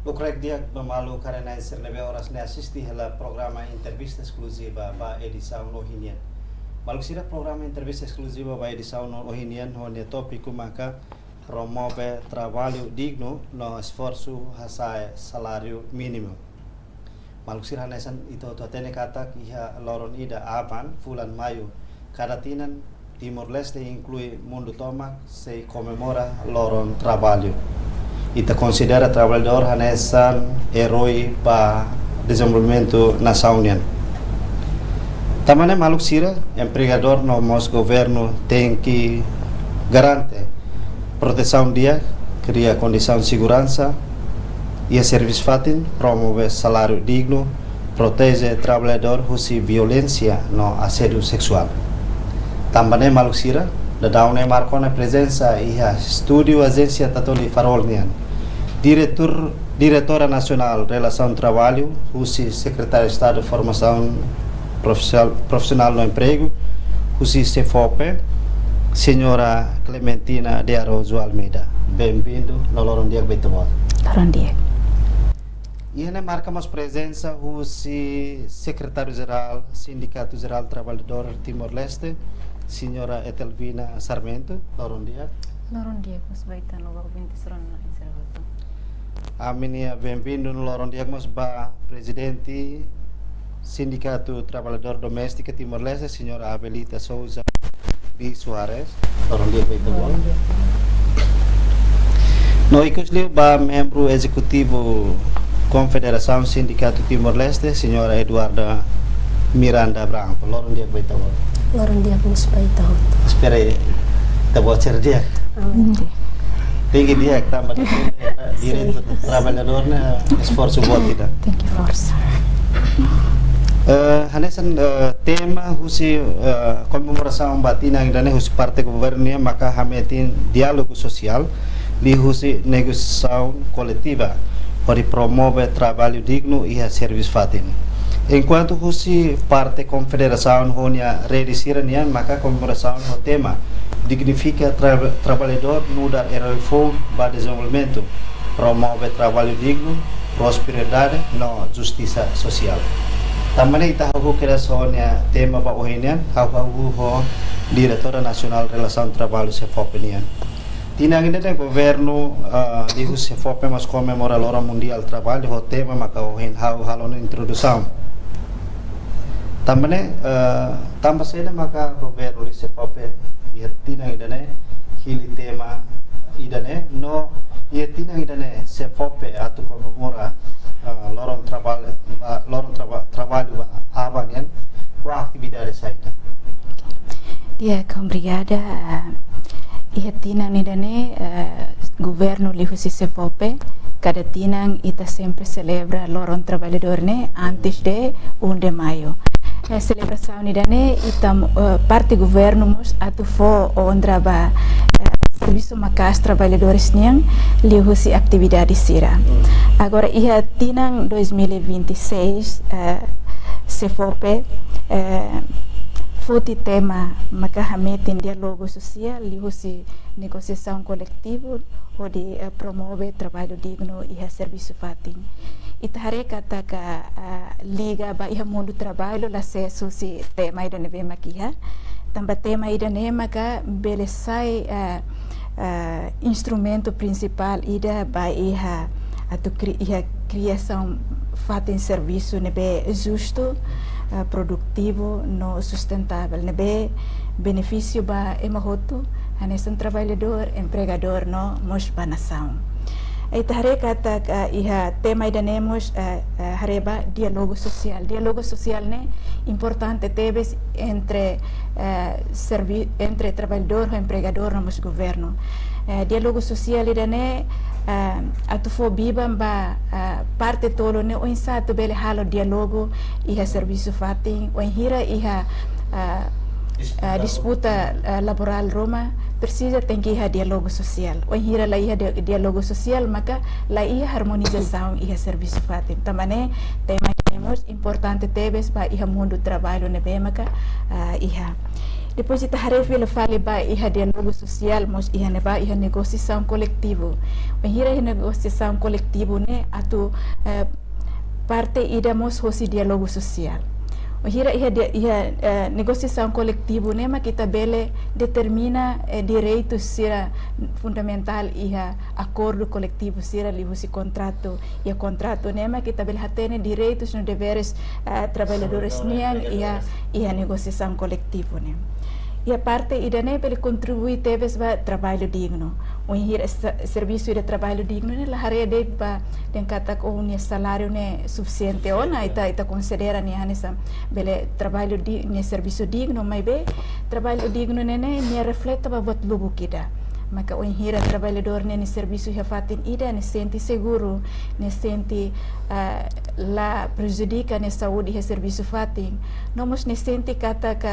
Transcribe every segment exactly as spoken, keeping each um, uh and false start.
Loron di'ak ba maluk karik sira ne'ebé oras ne'e asiste hela programa entrevista eskluziva ba edisaun ohin nian. Maluk sira, programa entrevista eskluziva ba edisaun ohin nian ho nia tópiku maka promove traballu dignu no esforsu hasa'e saláriu mínimu. Maluk sira, hanesan ita hotu hatene katak iha loron ida aban fulan Maiu kada tinan, Timor-Leste inklui mundu tomak sei komemora loron traballu. Ita konsidera traballadór hanesan eroi ba dezenvolvimentu nasaun nian. Tanba ne'e maluk sira, empregadór no mós governu tenke garante protesaun di'ak, kria kondisaun seguransa iha servisu fatin, promove saláriu dignu, proteje traballadór husi violénsia no asédiu seksuál. Tanba ne'e maluk sira, daudaun ne'e marka ona prezensa iha estúdiu Ajénsia Tatoli Farol nian, diretór, Diretora Nasionál Relasaun Traballu husi Sekretáriu Estadu Formasaun Profisionál, Profisionál no Empregu husi SEFOPE, Señora Clementina de Araújo Almeida. Benvindu no loron di'ak ba ita-boot. Loron di'ak. Iha ne'e marka mós prezensa husi Sekretáriu Jerál Sindikatu Jerál Traballadór Timor-Leste, Señora Etelvina Sarmento. Loron di'ak. Loron di'ak mós ba ita no ba ouvinte sira-ne'e sira hotu. Ami-nia benvindu no loron di'ak mós ba Prezidente Sindikatu Traballadór Doméstika Timor-Leste, Señora Abelita Sousa de Soares. Loron di'ak ba ita-boot. No ikus liu ba membru ezekutivu Konfederasaun Sindikatu Timor-Leste, Señora Eduarda Miranda Branco. Loron di'ak ba ita-boot. Loron di'ak mós ba ita hotu. Espera, ita-boot sira di'ak. Amin. Tenke di'ak tanba direitu traballadór ne'e esforsu boot ida. Tenke forsa. Eh, hanesan, eh, tema husi, eh, komemorasaun ba tinan ida-ne'e husi parte governu nian maka hametin diálogu sosiál liuhusi negosiasaun koletiva hodi promove traballu dignu iha servisu fatin. Enkuantu husi parte konfederasaun ho nia rede sira-nian maka komemorasaun ho tema dignifika tra-, traballadór nu'udar eroi foun ba dezenvolvimentu, promove traballu dignu, prosperidade no justisa sosiál. Tanba ne'e ita hahú kedas ho nia tema ba ohin nian, ha'u hahú ho Diretora Nasionál Relasaun Traballu SEFOPE nian. Tinan ida-ne'e governu, ah, liuhusi SEFOPE mós komemora Loron Mundiál Traballu ho tema maka ohin ha'u halo ona introdusaun. Tanba ne'e, eh, tanba saida maka governu liuhusi SEFOPE iha tinan ida-ne'e hili tema ida-ne'e, no iha tinan ida-ne'e SEFOPE atu komemora, eh, loron traballu, ba, loron traba-, traballu ba aban nian, ho atividade saida? Di'ak, obrigada. Ah, iha tinan ida-ne'e, eh, governu liuhusi SEFOPE, kada tinan ita sempre selebra Loron Traballadór ne'e antes de um de Maio. Eh, selebrasaun ida-ne'e ita, eh, parte governu mós atu fó onra ba, eh, servisu maka'as traballadores nian liuhusi atividade sira. Agora iha tinan dois mil e vinte e seis, eh, SEFOPE, eh, foti tema maka hametin diálogu sosiál liuhusi negosiasaun koletivu hodi, eh, promove traballu dignu iha servisu fatin. Ita haree katak, ah, liga ba iha mundu traballu la sees husi tema ida ne'ebé mak iha. Tanba tema ida-ne'e maka bele sai, ah, ah, instrumentu prinsipál ida ba iha atu kri-, iha kriasaun fatin servisu ne'ebé justu, ah, produtivu no sustentável, ne'ebé benefísiu ba ema hotu, hanesan traballadór, empregadór no mós ba nasaun. Ita haree katak, ah, iha tema ida-ne'e mós, ah, ah, haree ba diálogu sosiál. Diálogu sosiál ne'e importante tebes entre, ah, servi-, entre traballadór ho empregadór no mós governu. Eh, diálogu sosiál ida-ne'e, ah, atu fó biban ba, ah, parte tolu ne'e oinsá atu bele halo diálogu iha servisu fatin, wainhira iha, ah, ah, disputa, ah, laborál ruma, presiza tenke iha diálogu sosiál. Wainhira la iha di-, diálogu sosiál, maka la iha armonizasaun iha servisu fatin. Tanba ne'e tema ne'e mós importante tebes ba iha mundu traballu ne'ebé maka, ah, iha. Depois ita haree fila fali ba iha diálogu sosiál, mós iha ne'ebá iha negosiasaun koletivu. Bainhira iha negosiasaun koletivu ne'e atu, eh, parte ida mós hosi diálogu sosiál. Bainhira iha dia-, iha, eh, negosiasaun koletivu ne'e mak ita bele determina, eh, direitu sira fundamentál iha akordu koletivu sira liuhusi kontratu. Iha kontratu ne'e mak ita bele hatene direitus no deveres, eh, traballadores nian iha, iha negosiasaun koletivu ne'e. Iha parte ida-ne'e bele kontribui tebes ba traballu dignu. Bainhira se-, servisu ida traballu dignu ne'e la haree de'it ba dehan katak ó-nia saláriu ne'e sufisiente ona, ita, ita konsidera nia hanesan bele traballu di-, nia servisu dignu, maibé traballu dignu ne'e ne'e nia refleta ba buat lubuk ida. Maka bainhira traballadór ne'e nia servisu iha fatin ida, nia sente seguru, nia sente, ah, la prejudika nia saúde iha servisu fatin. No mós nia sente katak,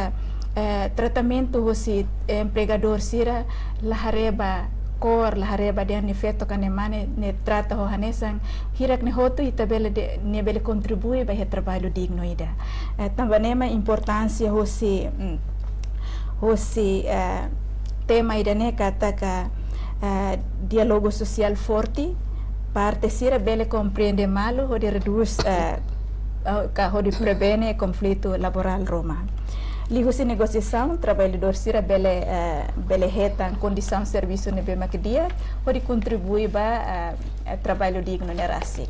eh, tratamentu hosi empregadór sira la haree ba kór, la haree ba dehan nia feto ka nia mane, nia trata ho hanesan. Hirak ne'e hotu ita bele de-, nia bele kontribui ba iha traballu dignu ida. Eh, tanba ne'e mak importánsia hosi, mm, hosi, eh, tema ida-ne'e katak, eh, diálogu sosiál forte, parte sira bele komprende malu hodi redús, eh, eh, ka hodi prevene konflitu laborál ruma. Liuhusi negosiasaun, traballadór sira bele, eh, bele hetan kondisaun servisu ne'ebé mak di'ak, hodi kontribui ba, eh, eh, traballu dignu ne'e rasik.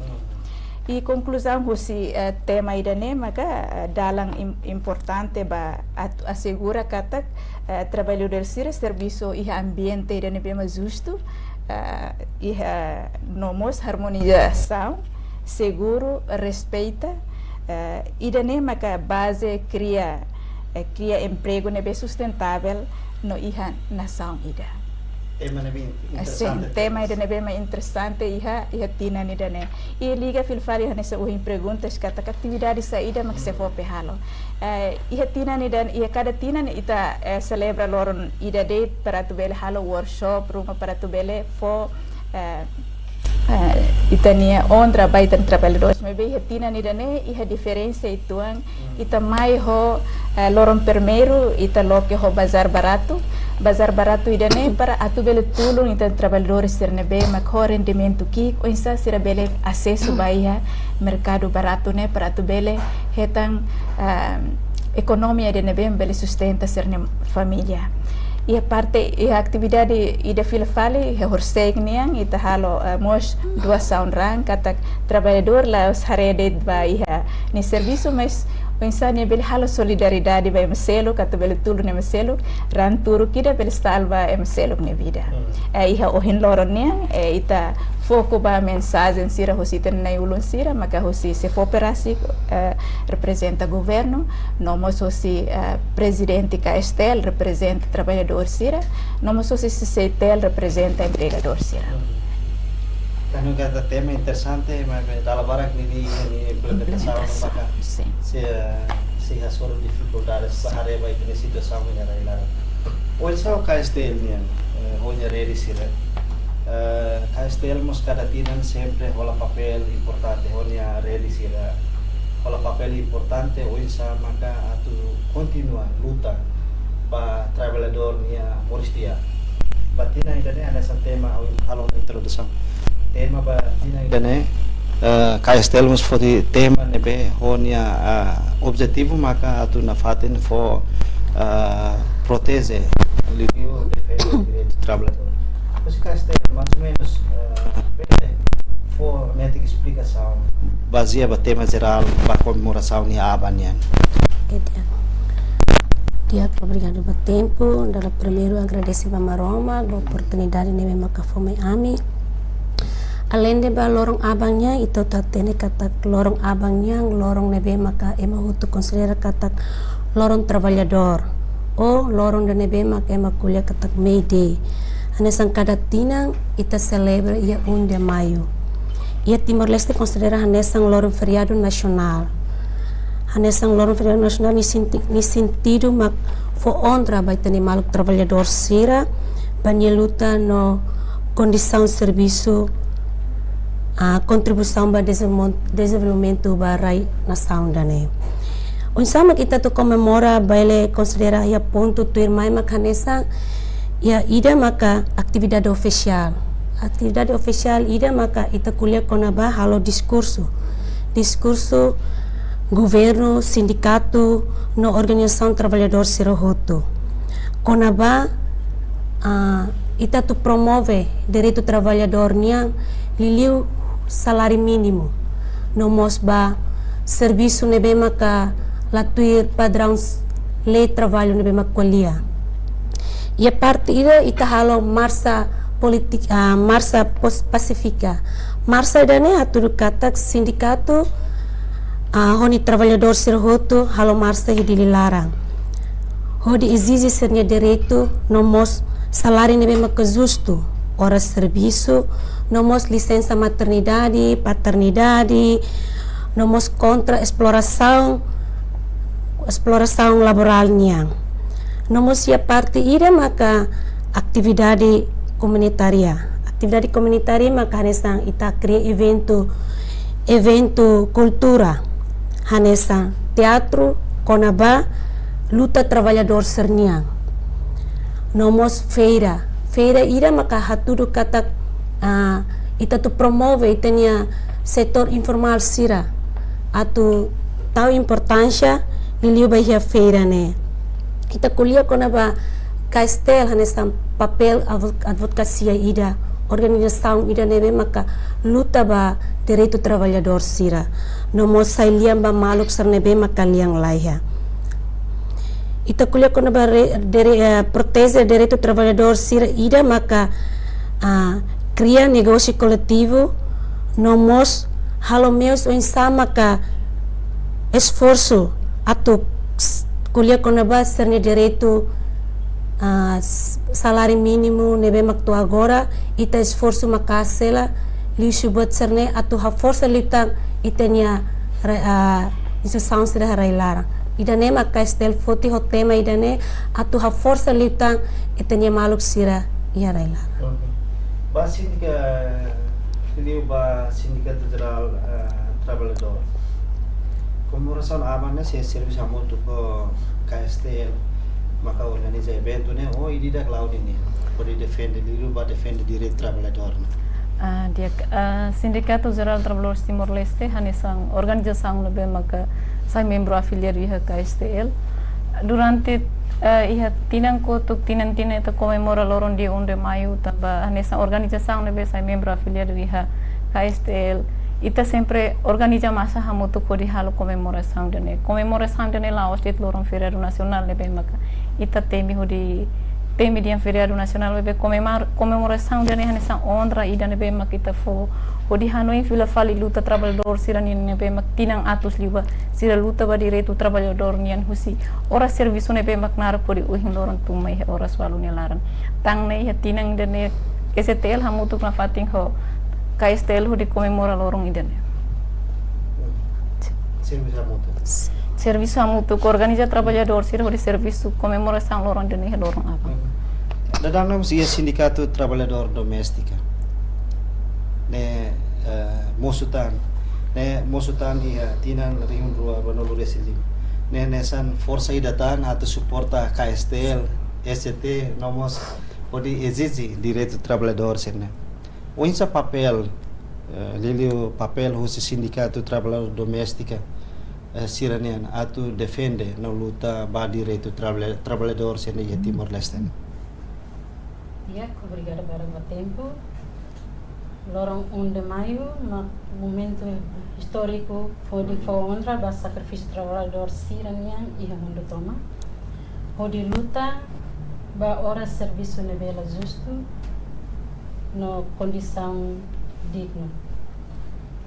I konkluzaun hosi, eh, tema ida-ne'e maka, eh, dalan im-, importante ba atu asegura katak, eh, traballadór sira servisu iha ambiente ida ne'ebé mak justu, eh, iha no mós harmonizasaun, seguru, respeita, eh, ida-ne'e maka baze kria, eh, kria empregu ne'ebé sustentável no iha nasaun ida. Tema ne'ebé in-, eh, sin, interesante tema tebes. Ida ne'ebé mak interesante iha, iha tinan ida-ne'e. I liga fila fali hanesan ohin perguntas katak atividade saida mak SEFOPE halo. Eh, iha tinan ida, iha kada tinan ita, eh, selebra loron ida de'it para atu bele halo workshop ruma para atu bele fó, eh, eh, ita-nia onra ba ita-nia traballadór. Maibé iha tinan ida-ne'e iha diferensa uitoan, ita mai ho, eh, loron primeiru, ita loke ho bazár baratu. Bazár baratu ida-ne'e para atu bele tulun ita traballadór sira ne'ebé mak ho rendimentu ki'ik, oinsá sira bele asesu ba iha merkadu baratu ne'e para atu bele hetan, ah, ekonomia ida ne'ebé bele sustenta sira-nia família. Iha parte, iha atividade ida fila fali, iha horisehik nian, ita halo, eh, mós doasaun raan, katak traballadór la'ós haree de'it ba iha nia servisu, mas oinsá nia bele halo solidariedade ba ema seluk, atu bele tulun ema seluk, raan turuk ida bele salva ema seluk nia vida. Hmm. Eh, iha ohin loron nian, eh, ita foku ba mensajen sira hosi ita-nia na'i-ulun sira, maka hosi SEFOPE rasik, eh, reprezenta governu, no mós hosi, eh, prezidente KSTL reprezenta traballadór sira, no mós hosi CCITL reprezenta empregadór sira. Entaun, kada tema interesante, maibé dala barak ninia, ninia implementasaun, implementasaun, maka sin, sei, sei hasoru difikuldades, sin, ba haree ba ita-nia situasaun iha rai-laran. Oinsá KSTL nian, eh, ho nia rede sira. Eh, KSTL mós kada tinan sempre hola papél importante, ho nia rede sira hola papél importante, oinsá maka atu kontinua luta ba traballadór nia moris di'ak. Ba tinan ida-ne'e, hanesan tema, ha'u halo introdusaun. Tema ba tinan ida-ne'e, eh, KSTL mós foti tema ne'ebé ho nia, ah, objetivu maka atu nafatin fó, ah, proteje, liuliu defende direitu traballadór. Pois KSTL, mais ou menus, eh, bele fó netik esplikasaun bazeia ba tema jerál ba komemorasaun iha aban nian. Oke, di'ak. Di'ak, obrigadu ba tempu. Dala primeiru agradese ba Maromak ba oportunidade ne'ebé maka fó mai ami. Aleinde ba loron aban nian, ita hotu hatene katak loron aban nian, loron ne'ebé maka ema hotu konsidera katak loron traballadór, ou loron ida ne'ebé maka ema ko'alia katak May Day. Hanesan kada tinan ita selebra iha um de maio. Iha Timor-Leste konsidera hanesan loron feriadu nasionál. Hanesan loron feriadu nasionál nia senti-, nia sentidu mak fó onra ba ita-nia maluk traballadór sira, ba nia luta no kondisaun servisu, ah, kontribuisaun ba dezenvolvimen-, dezenvolvimentu ba rai nasaun ida-ne'e. Oinsá mak ita atu komemora, bele konsidera iha pontu tuirmai mak hanesan, iha ida maka atividade ofisiál. Atividade ofisiál ida maka ita ko'alia kona-ba halo diskursu. Diskursu governu, sindikatu, no organizasaun traballadór sira hotu. Kona-ba, ah, ita atu promove direitu traballadór nian, liuliu saláriu mínimu. No mós ba servisu ne'ebé maka la tuir padraun s-, lei traballu ne'ebé mak ko'alia. Iha parte ida ita halo marsa polítika, ah, marsa pos-, pasífika. Marsa ida-ne'e hatudu katak sindikatu, ah, ho nia traballadór sira hotu halo marsa iha Dili laran. Hodi ezije sira-nia direitu no mós saláriu ne'ebé maka justu, oras servisu, no mós lisensa maternidade, paternidade, no mós kontra esplorasaun, esplorasaun laborál nian. No mós iha parte ida maka atividade komunitária. Atividade komunitária maka hanesan ita kria eventu, eventu kultura, hanesan teatru kona-ba luta traballadór sira-nian. No mós feira. Feira ida maka hatudu katak, ah, ita atu promove ita-nia setór informál sira atu tau importánsia liuliu ba iha feira ne'e. Ita ko'alia kona-ba K S T L hanesan papél advo-, advokasia ida, organizasaun ida ne'ebé maka luta ba direitu traballadór sira. No mós sai lian ba maluk sira ne'ebé maka lian laiha. Ita ko'alia kona-ba re-, dere-, eh, proteje direitu traballadór sira ida maka, ah, kria negósiu koletivu, no mós halo meius oinsá maka esforsu atu s-, ko'alia kona-ba sira-nia direitu, ah, s-, saláriu mínimu ne'ebé mak to'o agora, ita esforsu maka'as hela, liuhusi buat sira-ne'e atu haforsa liután ita-nia re-, ah, instituisaun sira iha rai-laran. Ida-ne'e mak K S T L foti ho tema ida-ne'e atu haforsa liután ita-nia maluk sira iha rai-laran. Oke. Ba sindika-, liu ba Sindikatu Jerál, eh, Traballadór. Komemorasaun aban ne'e sei servisu hamutuk ho K S T L maka organiza eventu ne'e, ou ida-idak la'o nian, hodi defende, liuliu ba defende direitu traballadór ne'e. Ah, di'ak, ah, Sindikatu Jerál Traballadór Timor-Leste hanesan organizasaun ne'ebé maka sai membru afiliadu iha K S T L. Durante, eh, iha tinan kotuk, tinan-tinan ita komemora loron dia um de maio, tanba hanesan organizasaun ne'ebé sai membru afiliadu iha K S T L, ita sempre organiza masa hamutuk hodi halo komemorasaun ida-ne'e. Komemorasaun ida-ne'e la'ós de'it loron feriadu nasionál ne'ebé maka ita temi hodi temi dehan feriadu nasionál, maibé komemor-, komemorasaun ida-ne'e hanesan onra ida ne'ebé mak ita fó hodi hanoin fila fali luta traballadór sira-nian ne'ebé mak tinan atus liubá sira luta ba direitu traballadór nian husi oras servisu ne'ebé mak naruk hodi ohin loron tun mai iha oras ualu nia laran. Tan ne'e iha tinan ida-ne'e S T L hamutuk nafatin ho K S T L hodi komemora loron ida-ne'e. Servisu hamutuk. Servisu hamutuk, organiza traballadór sira hodi servisu komemorasaun loron ida-ne'e iha loron aban. Daudaun ne'e mós iha Sindikatu Traballadór Doméstika. Ne'e, eh, mosu tan. Ne'e mosu tan iha tinan rihun rua ruanulu-resin-lima. Ne'e hanesan forsa ida tan atu suporta K S T L, S T, no mós hodi ezije direitu traballadór sira-ne'e. Oinsá papél, eh, liuliu papél husi Sindikatu Traballadór Doméstika, eh, sira-nian atu defende no luta ba direitu traballa-, traballadór sira iha Timor-Leste? Di'ak, obrigada barak ba tempu. Loron um de maio, mak momentu istóriku hodi fó onra ba sakrifísiu traballadór sira-nian iha mundu tomak. Hodi luta ba oras servisu ne'ebé la justu no kondisaun dignu.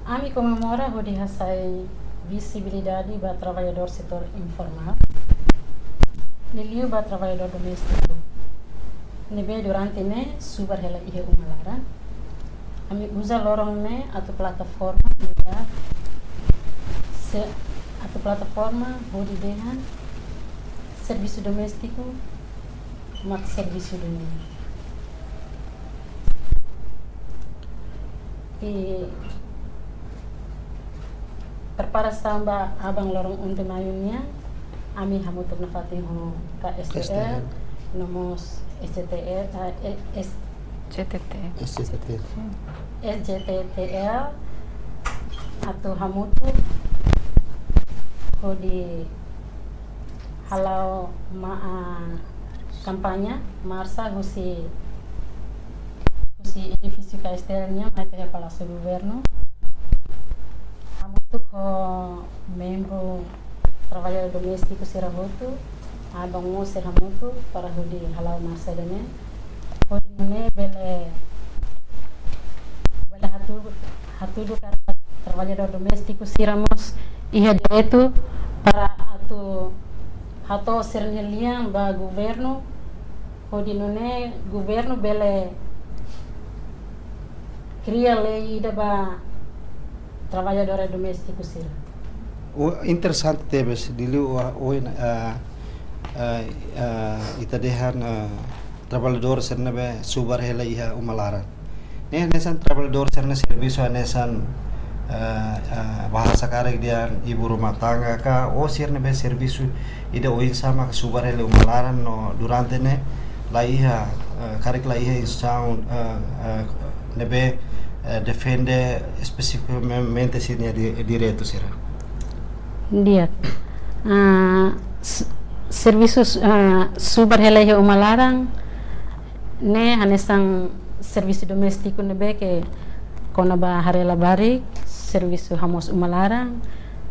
Ami komemora hodi hasai vizibilidade ba traballadór setór informál, liuliu ba traballadór doméstiku, ne'ebé durante ne'e subar hela iha uma laran. Ami uza loron ne'e atu plataforma, uza se-, atu plataforma hodi dehan servisu doméstiku mak servisu dunia. I preparasaun ba aban loron um de maio nian, ami hamutuk nafatin ho K S T L, K S T L. No mós S C T L, ah, eh, S-, C T T. S C T L. S C T L, atu hamutuk hodi hala'o ma-, ah, kampaña, marsa husi, husi edifísiu K S T L nian mai to'o iha Palásiu Governu. Hamutuk ho membru traballadór doméstiku sira hotu, aban mós sei hamutuk para hodi hala'o marsa ida-ne'e. Hodi nune'e bele, bele hatudu, hatudu katak traballadór doméstiku sira mós iha direitu para atu hato'o sira-nia lian ba governu, hodi nune'e governu bele kria lei ida ba traballadór doméstiku sira. O, interesante tebes, liuliu o, o, ah, ah, ah, ita dehan, ah, traballadór sira ne'ebé subar hela iha uma laran. Ne'e hanesan traballadór sira ne'e servisu hanesan, ah, ah, bahasa karik dehan ibu rumah tangga ka, ou sira ne'ebé servisu ida oinsá maka subar hela iha uma laran no durante ne'e la iha, ah, karik la iha instituisaun, ah, ah, ne'ebé, eh, defende espesifikamente sira-nia di-, direitu sira. Di'ak. Ah, s-, servisu, ah, subar hela iha uma laran ne'e hanesan servisu doméstiku ne'ebé ke kona-ba haree labarik, servisu hamoos uma laran,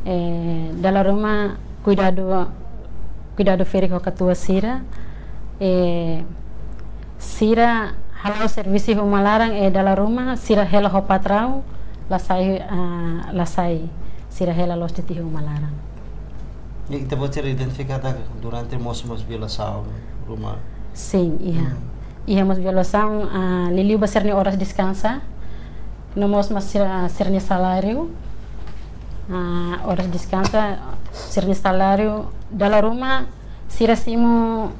eh, dala ruma kuidadu, kuidadu ferik ho katuas sira, eh, sira hala'o servisu iha uma laran, eh, dala ruma sira hela ho patraun, la sai, ah, la sai, sira hela loos de'it iha uma laran. I ita-boot sira identifika katak durante mós, mós violasaun ruma? Sin, iha. Hmm. Iha mós violasaun, ah, liuliu ba sira-nia oras deskansa, no mós, mós sira, sira-nia saláriu, ah, oras deskansa, sira-nia saláriu, dala ruma sira simu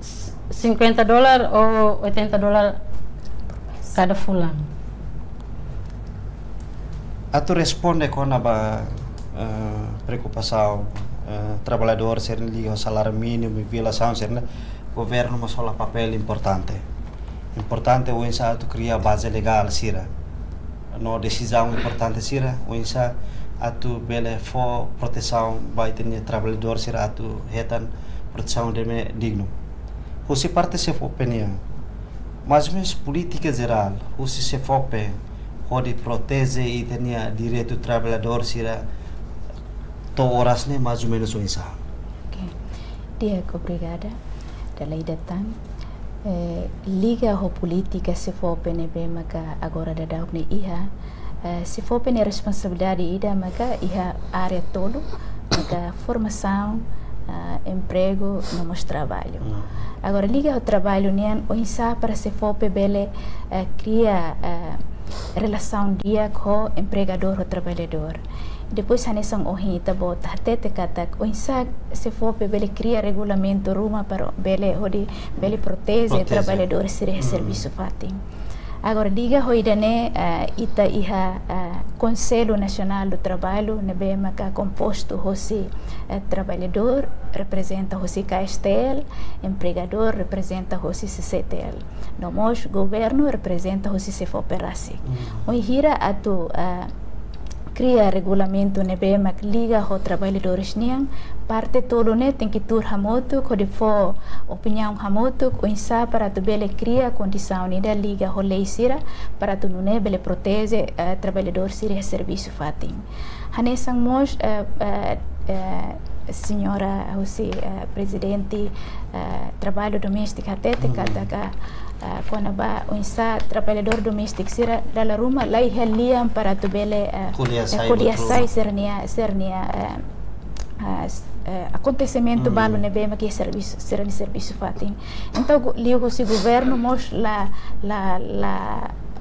s-, cinquenta dólar ou oitenta dólar kada fulan. Atu responde kona-ba, eh, preokupasaun, eh, traballadór sira liga ho saláriu mínimu, violasaun sira-ne'e, governu mós hola papél importante. Importante oinsá atu kria baze legál sira. No desizaun importante sira, oinsá atu bele fó protesaun ba ita-nia traballadór sira atu hetan protesaun ne'ebé dignu. Husi parte SEFOPE nian, mais ou menus polítika jerál husi SEFOPE hodi proteje ita-nia direitu traballadór sira to'o oras ne'e mais ou menus oinsá? Oke. Di'ak, obrigada. Dala ida tan, eh, liga ho polítika SEFOPE ne'ebé maka agora daudaun ne'e iha, eh, SEFOPE nia responsabilidade ida maka iha área tolu, maka formasaun, ah, empregu, no mós traballu. Hmm. Agora, liga ho traballu nian, oinsá para SEFOPE bele, eh, kria, eh, relasaun di'ak ho empregadór ho traballadór. Depois, hanesan ohin ita-boot hatete katak, oinsá SEFOPE bele kria regulamentu ruma para bele hodi, bele proteje, proteje, traballadór sira, hmm, servisu fatin. Agora, liga ho ida-ne'e, eh, ita iha, eh, Konsellu Nasionál do Traballu, ne'ebé maka kompostu hosi, eh, traballadór, reprezenta hosi K S T L, empregadór, reprezenta hosi C C T L. No mós governu, reprezenta hosi SEFOPE rasik. Hmm. Bainhira atu, eh, kria regulamentu ne'ebé mak liga ho traballadores nian, parte tolu ne'e tenke tuur hamutuk, hodi fó opiniaun hamutuk, oinsá para atu bele kria kondisaun ida liga ho lei sira, para atu nune'e bele proteje, eh, traballadór sira iha servisu fatin. Hanesan mós, eh, eh, eh, señora husi, eh, prezidente, eh, traballu doméstiku hatete, hmm, katak, ah, kona-ba oinsá traballadór doméstiku sira dala ruma la iha lian para atu bele, eh, ko'alia, eh, sai, ko'alia, buat sai ruma, sira-nia, sira-nia, eh, ah, s-, eh, akontesimentu, hmm, balu ne'ebé mak iha servisu, sira-nia servisu fatin. Entaun, gu-, liuhusi governu mós la, la, la,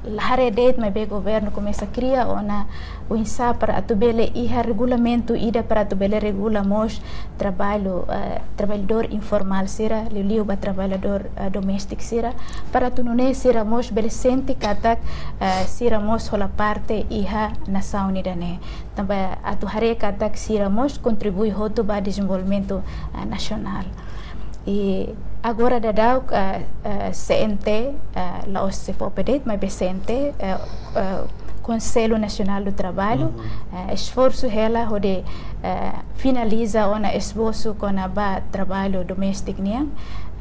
La haree de'it, maibé governu komesa kria ona oinsá para atu bele iha regulamentu ida para atu bele regula mós traballu, eh, traballadór informál sira, liuliu ba traballadór, eh, doméstiku sira, para atu nune'e sira mós bele sente katak, eh, sira mós hola parte iha nasaun ida-ne'e. Tanba atu haree katak sira mós kontribui hotu ba dezenvolvimentu, eh, nasionál. I agora daudaun, eh, eh, C N T, eh, la'ós SEFOPE de'it, maibé C N T, eh, eh, Konsellu Nasionál do Traballu, Mhm. eh, esforsu hela hodi, eh, finaliza ona esbosu kona-ba traballu doméstiku nian,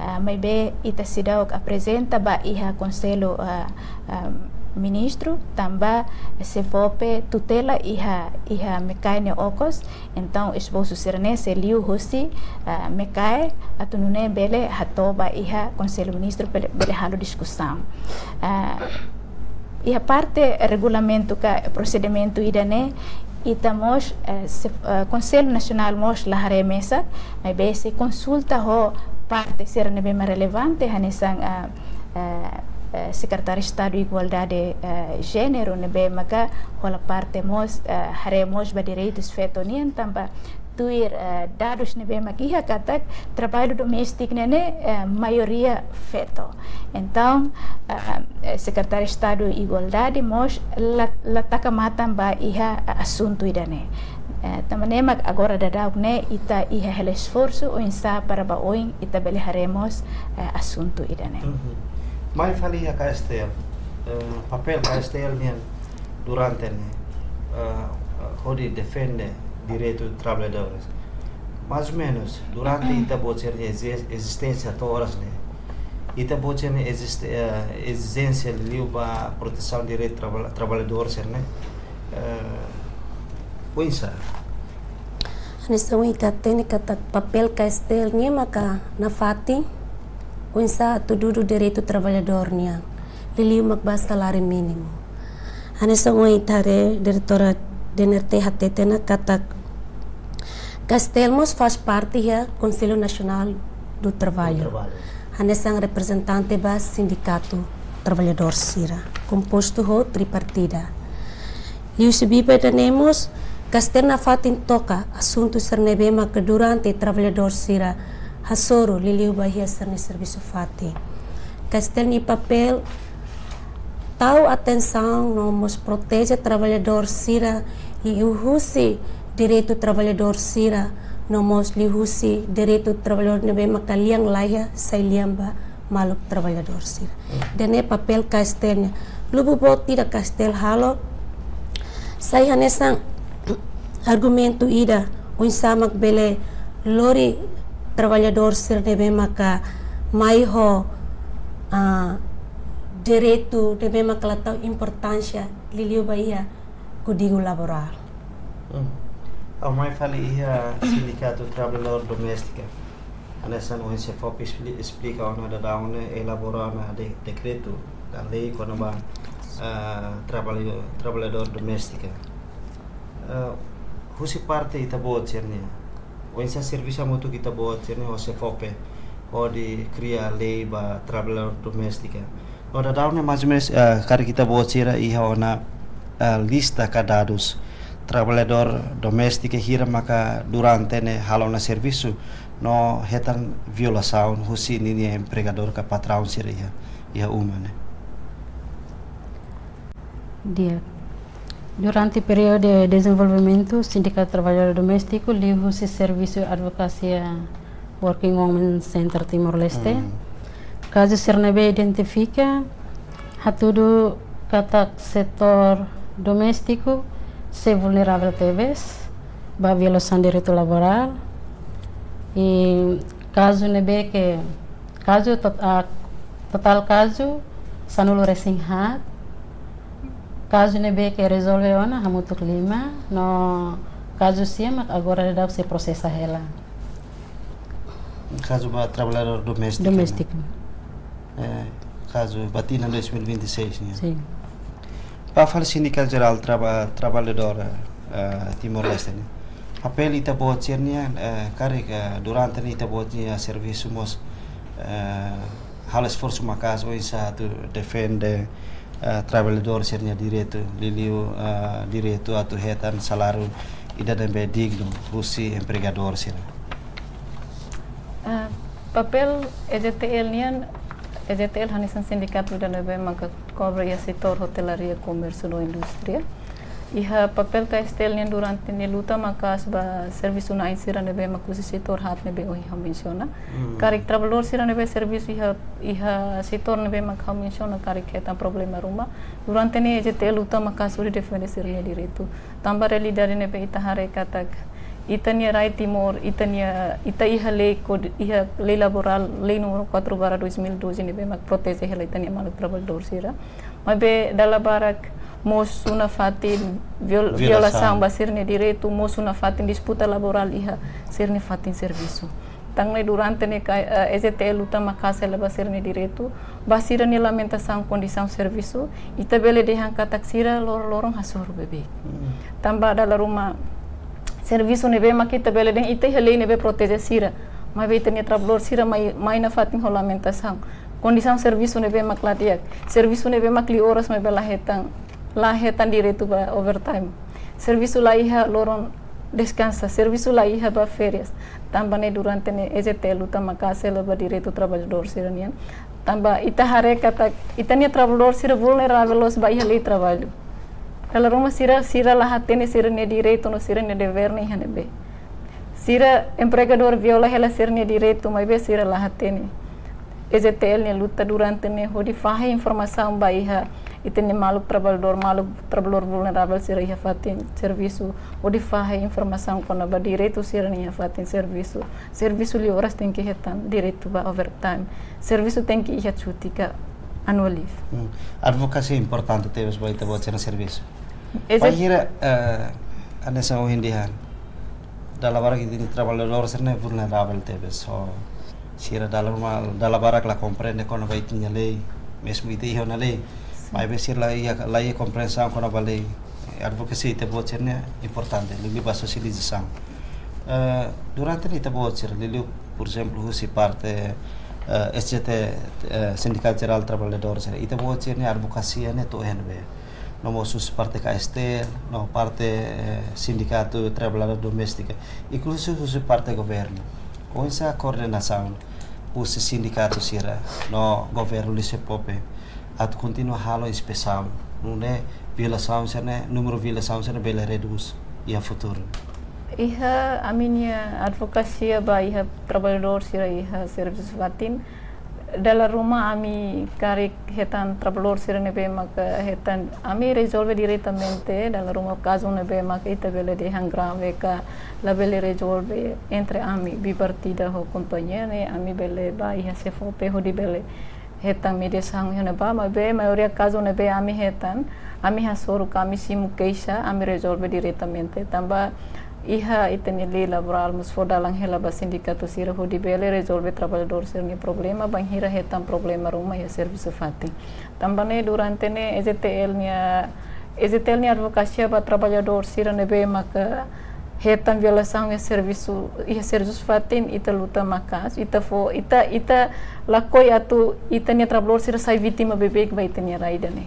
eh, maibé ita seidauk aprezenta ba iha Konsellu, eh, eh, Ministru, tanba SEFOPE tutela iha, iha MECAE nia okos, entaun esbosu sira-ne'e sei liu husi, ah, MECAE, atu nune'e bele hato'o ba iha Konsellu Ministru bele, bele halo diskusaun. Ah, iha parte regulamentu ka prosedimentu ida-ne'e, ita mós, eh, se, eh, Konsellu Nasionál mós la haree mesak, maibé sei konsulta ho parte sira ne'ebé mak relevante, hanesan, ah, eh, eh, Sekretáriu Estadu Igualdade, eh, Jéneru, ne'ebé maka hola parte mós, eh, haree mós ba direitus feto nian, tanba tuir, eh, dadus ne'ebé mak iha katak traballu doméstiku ne'e, eh, maioria feto. Entaun, eh, eh, Sekretáriu Estadu Igualdade mós la, la taka matan ba iha, eh, asuntu ida-ne'e. Eh, tanba ne'e mak agora daudaun ne'e ita iha hela esforsu oinsá para ba oin ita bele haree mós, eh, asuntu ida-ne'e. Mhm. Mai fali iha KSTL, eh, papél KSTL nian durante ne'e, eh, eh, hodi defende direitu traballadores. Mais ou menus, durante ita-boot sira-nia ezis-, ezisténsia to'o oras ne'e, ita-boot sira-nia eziste-, eh, ezijénsia liu ba protesaun direitu trabal-, traballadór sira-ne'e, eh, oinsá? Hanesan ohin ita hatene katak papél KSTL nian maka nafatin oinsá atu dudu direitu traballadór nian, liuliu mak ba saláriu mínimu. Hanesan ohin ita haree, Diretora DNRT hateten ona katak KSTL mós faz parte iha Konsellu Nasionál do Traballu. Do Traballu. Hanesan reprezentante ba sindikatu traballadór sira, kompostu ho tripartida. Liuhusi biban ida-ne'e mós, KSTL nafatin toka asuntu sira ne'ebé maka durante traballadór sira hasoru liuliu ba iha sira-nia servisu fatin. KSTL nia papél tau atensaun no mós proteje traballadór sira liuhusi direitu traballadór sira, no mós liuhusi direitu traballadór ne'ebé maka lian laiha sai lian ba maluk traballadór sira. Ida-ne'e papél KSTL nian. Lubuk boot ida KSTL halo, sai hanesan argumentu ida oinsá mak bele lori traballadór sira ne'ebé maka mai ho, ah, direitu ne'ebé maka la tau importánsia liuliu ba iha Kódigu Laborál. Hmm. Ha'u mai fali iha Sindikatu Traballadór Doméstika. Hanesan ohin SEFOPE espli-, esplika ona daudaun ne'e, elabora ona de-, dekretu ka lei kona-ba, ah, trabalho-, traballadór doméstika. Ah, husi parte ita-boot sira-nian, oinsá servisu hamutuk ita-boot sira-nian ho SEFOPE hodi kria lei ba traballadór doméstika. No daudaun ne'e mais ou menus, eh, karik ita-boot sira iha ona, eh, lista ka dadus traballadór doméstika hira maka durante ne'e halo ona servisu no hetan violasaun husi ninia empregadór ka patraun sira iha, iha uma ne'e. Di'ak. Durante períodu dezenvolvimentu Sindikatu Traballadór Doméstiku, liuhusi servisu advokasia Working Women Center Timor-Leste. Hmm. Kazu sira ne'ebé identifika, hatudu katak setór doméstiku sei vulneravel tebes ba violasaun direitu laborál. I kazu ne'ebé ke, kazu tot-, ah, totál kazu sanulu-resin-haat. Kazu ne'ebé ke rezolve ona hamutuk lima, no kazu sia mak agora daudaun sei prosesa hela. Kazu ba traballadór doméstiku, Doméstiku. Ne'e? Eh, kazu ba tinan dois mil e vinte e seis, ne'e? Sin. Ba fali Sindikatu Jerál Traba-, Traballadór, eh, Timor-Leste, ne'e? Papél ita-boot sira-nian, eh, karik, eh, durante ne'e ita-boot nia servisu mós, eh, halo esforsu maka'as oinsá atu defende eh, traballadór sira-nia direitu, liuliu, eh, direitu atu hetan saláriu ida ne'ebé dignu husi empregadór sira. Ah, papél E G T L nian, E G T L hanesan sindikatu ida ne'ebé maka kobra iha setór hotelaria, komérsiu no indústria. Iha papél K S T L nian durante ne'e luta maka'as ba servisu na'in sira ne'ebé mak husi setór haat ne'ebé ohin ha'u mensiona. Hmm. Karik traballadór sira ne'ebé servisu iha, iha setór ne'ebé mak ha'u mensiona karik hetan problema ruma. Durante ne'e E G T L luta maka'as hodi defende sira-nia direitu. Tanba realidade ne'ebé ita haree katak ita-nia rai Timor, ita-nia, ita iha lei kod-, iha lei laborál, lei númeru quatro barra dois mil e doze ne'ebé mak proteje hela ita-nia maluk traballadór sira. Maibé dala barak mosu nafatin viol-, violasaun, violasaun ba sira-nia direitu, mosu nafatin disputa laborál iha sira-nia fatin servisu. Tan ne'e durante ne'e ka, eh, E G T L luta maka'as hela ba sira-nia direitu, ba sira-nia lamentasaun kondisaun servisu, ita bele dehan katak sira lor-, loron hasoru beibeik. Hmm. Tanba dala ruma servisu ne'ebé mak ita bele dehan ita iha lei ne'ebé proteje sira. Maibé ita-nia traballadór sira mai, mai nafatin ho lamentasaun. Kondisaun servisu ne'ebé mak la di'ak. Servisu ne'ebé mak liu oras maibé la hetan, la hetan direitu ba overtime. Servisu la iha loron deskansa, servisu la iha ba férias. Tanba ne'e durante ne'e E G T L luta maka'as hela ba direitu traballadór sira-nian. Tanba ita haree katak ita-nia traballadór sira vulneravel loos ba iha lei traballu. Dala ruma sira, sira la hatene sira-nia direitu no sira-nia devér ne'e iha ne'ebé. Sira empregadór viola hela sira-nia direitu, maibé sira la hatene. E G T L nia luta durante ne'e hodi fahe informasaun ba iha ita-nia maluk traballadór, maluk traballadór vulneravel sira iha fatin servisu, hodi fahe informasaun kona-ba direitu sira-nia iha fatin servisu. Servisu liu oras tenke hetan direitu ba overtime. Servisu tenke iha cuti ka annual leave. Hmm. Advokasia importante tebes ba ita-boot sira-nia servisu. Ese- Bainhira, eh, hanesan ohin dehan, dala barak ita-nia traballadór sira ne'e vulneravel tebes. So, sira dala ruma, dala barak la komprende kona-ba ita-nia lei, mezmu ita iha ona lei. Sin. Maibé sira la iha, la iha komprensaun kona-ba lei. Advokasia ita-boot sira ne'e importante, liuliu ba sosializasaun. Eh, durante ne'e ita-boot sira, liuliu, por ezemplu, husi parte, eh, S J T, eh, Sindikatu Jerál Traballadór sira, ita-boot sira-nia advokasia ne'e to'o iha ne'ebé? No mós husi parte K S T, no parte, eh, Sindikatu Traballadór Doméstika, inkluzive husi parte governu. Oinsá koordenasaun husi sindikatu sira no governu liu SEFOPE atu kontinua halo inspesaun, nune'e violasaun sira-ne'e, númeru violasaun sira-ne'e bele redús iha futuru? Iha ami-nia advokasia ba iha traballadór sira iha servisu fatin, dala ruma ami karik hetan traballadór sira ne'ebé maka hetan, ami rezolve diretamente, dala ruma kazu ne'ebé maka ita bele dehan grave ka labele rezolve entre ami, bipartida ho kompañia ne'e, ami bele ba iha SEFOPE hodi bele hetan mediasaun iha ne'ebá, maibé maioria kazu ne'ebé ami hetan, ami hasoru ka ami simu keixa, ami rezolve diretamente. Tanba iha ita-nia lei laborál mós fó dalan hela ba sindikatu sira hodi bele rezolve traballadór sira-nia problema, bainhira hetan problema ruma iha servisu fatin. Tanba ne'e durante ne'e E G T L nia, E G T L nia advokasia ba traballadór sira ne'ebé maka hetan violasaun iha servisu, iha servisu fatin, ita luta maka'as, ita fó, ita, ita lakohi atu ita-nia traballadór sira sai vítima beibeik ba ita-nia rai ida-ne'e.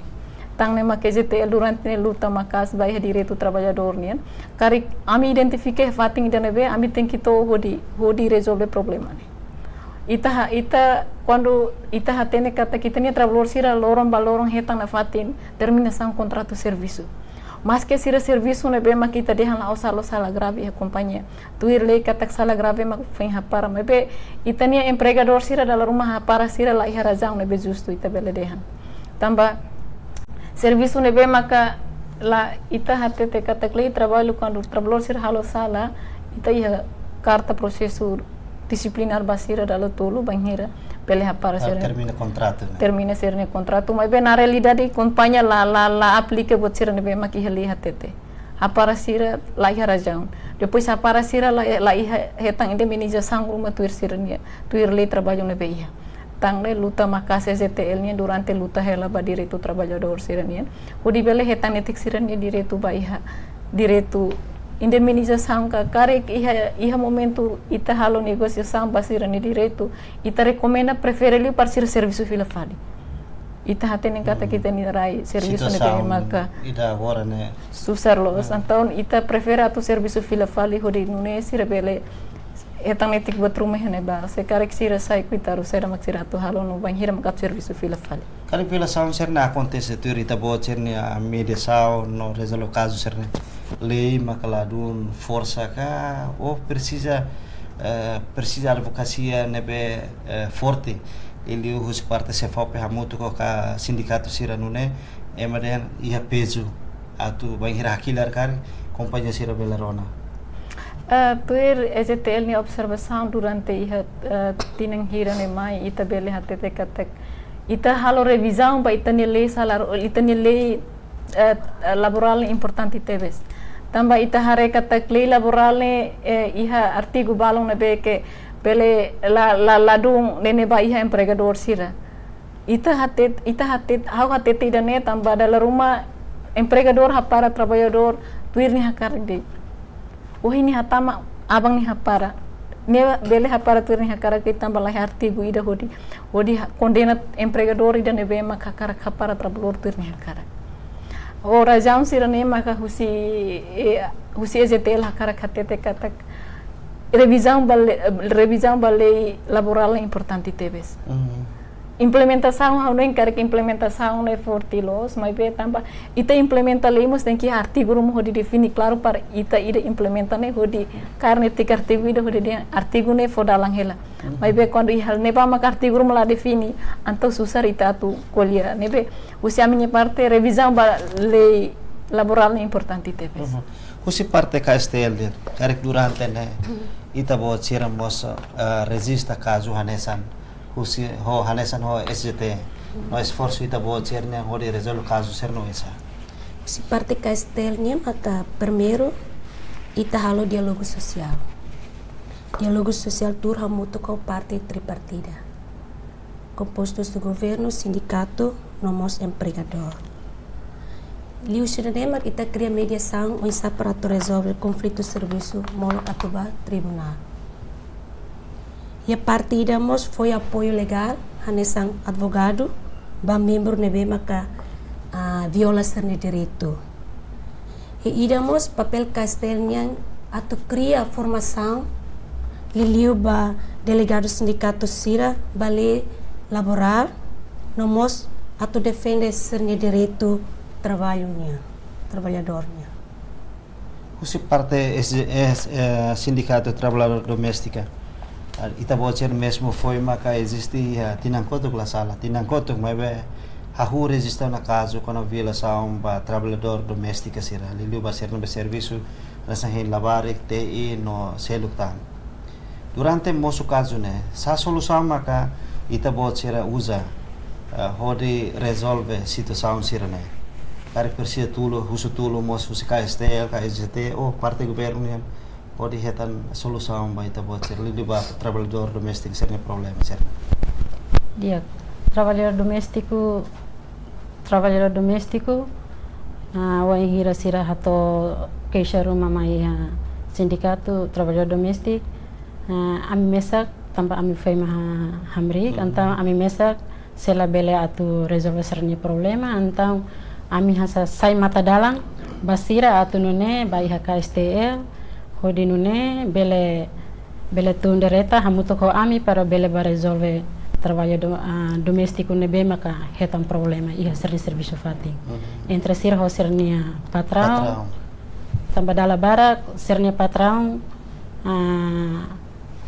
Tan ne'e maka E G T L durante ne'e luta maka'as ba iha direitu traballadór nian. Karik ami identifika fatin ida ne'ebé, ami tenke to'o hodi, hodi rezolve problema ne'e. Ita ha-, ita, kuandu ita hatene katak ita-nia traballadór sira loron ba loron hetan nafatin terminasaun kontratu servisu. Maske sira servisu ne'ebé mak ita dehan la'ós halo sala grave iha kompañia. Tuir lei katak sala grave mak foin hapara, maibé ita-nia empregadór sira dala ruma hapara sira la iha razaun ne'ebé justu ita bele dehan. Tanba servisu ne'ebé maka la, ita hatete katak lei traballu kuandu traballadór sira halo sala, ita iha karta prosesu disiplinár ba sira dala tolu bainhira bele hapara. Ah, sira termina kontratu, ne'e? Termina sira-nia kontratu, maibé na realidade kompañia la, la, la aplika buat sira ne'ebé mak iha lei hatete. Hapara sira la iha razaun. Depois hapara sira la, la iha hetan indemnizasaun ruma tuir sira-nia, tuir lei traballu ne'ebé iha. Tan ne'e luta maka'as E G T L nian durante luta hela ba direitu traballadór sira-nian. Hodi bele hetan netik sira-nia direitu ba iha, direitu indemnizasaun ka karik iha, iha momentu ita halo negosiasaun ba sira-nia direitu, ita rekomenda prefere liu para sira servisu fila fali. Ita hatene katak ita-nia rai servisu ne'ebé maka ida agora ne'e susar loos. Entaun ita prefere atu servisu fila fali hodi nune'e sira bele hetan netik buat ruma iha ne'ebá. Se karik sira sai kuita ru sira mak sira atu halo no bainhira mak atu servisu fila fali. Karik violasaun sira-ne'e akontese tuir ita-boot sira-nia mediasaun no rezolve kazu sira-ne'e, lei maka ladún forsa ka, ou presiza, eh, presiza advokasia ne'ebé, eh, forte, liuliu husi parte SEFOPE hamutuk ho sindikatu sira nune'e, ema dehan iha pezu atu bainhira hakilar karik, kompañia sira bele rona. Eh, tuir E J T L nia observasaun durante iha, eh, tinan hira ne'e mai, ita bele hatete katak ita halo revizaun ba ita-nia lei saláriu, ita-nia lei, eh, laborál importante tebes. Tanba ita haree katak lei laborál ne'e, eh, iha artigu balun ne'ebé ke bele la, la, ladún ne'e ba iha empregadór sira. Ita hatete, ita hatete, ha'u hatete ida-ne'e tanba dala ruma empregadór hapara traballadór tuir nia hakarak de'it. Ohin nia hatama, aban nia hapara. Nia bele hapara tuir nia hakarak de'it tanba laiha artigu ida hodi, hodi ha-, kondena empregadór ida ne'ebé maka hakarak hapara traballadór tuir nia hakarak. Ho razaun sira-ne'e maka husi, eh, husi E J T L hakarak hatete katak revizaun ba le-, revizaun ba lei laborál importante tebes. Implementasaun, ha'u hanoin karik implementasaun ne'e forte loos, maibé tanba ita implementa lei mós tenke artigu ruma hodi define klaru para ita ida implementa ne'e hodi kaer netik artigu ida hodi dehan artigu ne'e fó dalan hela. Maibé kuandu iha ne'ebá maka artigu ruma la define, entaun susar ita atu ko'alia. Ne'ebé husi ami-nia parte revizaun ba lei laborál ne'e importante tebes. Husi parte K S T L de'it, karik durante ne'e ita-boot sira mós, eh, rejista kazu hanesan husi ho hanesan ho S J T, no esforsu ita-boot sira-nian hodi rezolve kazu sira-ne'e oinsá? Husi parte K S T L nian maka primeiru ita halo diálogu sosiál. Diálogu sosiál tuur hamutuk ho parte tripartida, kompostu husi governu, sindikatu, no mós empregadór. Liuhusi nune'e mak ita kria mediasaun oinsá para atu rezolve konflitu servisu molok atu ba tribunál. Iha parte ida mós fó apoiu legál hanesan advogadu ba membru ne'ebé maka, ah, viola sira-nia direitu. I ida mós papél K S T L nian atu kria formasaun liuliu ba delegadu sindikatu sira ba lei laborál, no mós atu defende sira-nia direitu traballu nian, traballadór nian. Husi parte S J S, eh, Sindikatu Traballadór Doméstika, ah, ita-boot sira mezmu foin maka eziste, ah, tinan kotuk la sala, tinan kotuk, maibé hahú rejista ona kazu kona-ba violasaun ba traballadór doméstika sira, liuliu ba sira ne'ebé servisu hanesan hein labarik, T I no seluk tan. Durante mosu kazu ne'e, sá solusaun maka ita-boot sira uza, eh, hodi rezolve situasaun sira-ne'e? Karik presiza tulun, husu tulun mós husi K S T L, K S T, ou parte governu nian, hodi hetan solusaun ba ita-boot sira, liuliu ba traballadór doméstiku sira-nia problema sira-ne'e? Di'ak, traballadór doméstiku, traballadór doméstiku, ah, wainhira sira hato'o keixa ruma mai iha Sindikatu Traballadór Doméstiku, ah, ami mesak, tanba ami foin mak ha-, hamriik, entaun ami mesak se labele atu rezolve sira-nia problema, entaun ami hanesan sai mata-dalan ba sira atu nune'e ba iha K S T L, hodi nune'e bele, bele tun direta hamutuk ho ami para bele ba rezolve traballu do-, ah, doméstiku ne'ebé maka hetan problema iha sira-nia servisu fatin. Entre sira ho sira-nia patraun. Patraun. Tanba dala barak sira-nia patraun, ah,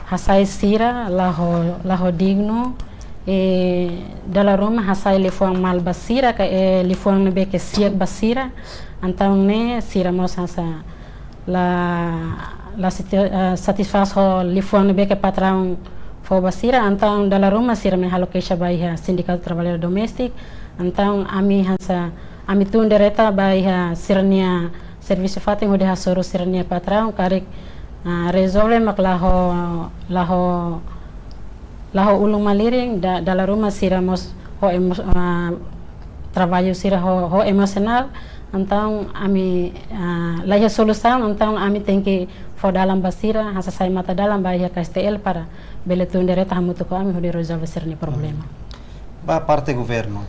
hasai sira la ho, la ho dignu, i dala ruma hasai liafuan malu ba sira, ka, eh, liafuan ne'ebé ke siak ba sira, entaun ne'e sira mós hanesan la, la sati-, eh, satisfás ho liafuan ne'ebé ke patraun fó ba sira, entaun dala ruma sira mai halo keixa ba iha Sindikatu Traballadór Doméstiku, entaun ami hanesan, ami tun direta ba iha sira-nia servisu fatin hodi hasoru sira-nia patraun, karik, ah, rezolve mak la ho, la ho, la ho ulun malirin, da-, dala ruma sira mós ho emo-, ah, traballu sira ho, ho emosionál, entaun ami, ah, la iha solusaun, entaun ami tenke fó dalan ba sira, hanesan sai mata-dalan ba iha K S T L para bele tun direta hamutuk ho ami hodi rezolve sira-nia problema. Ba parte governu,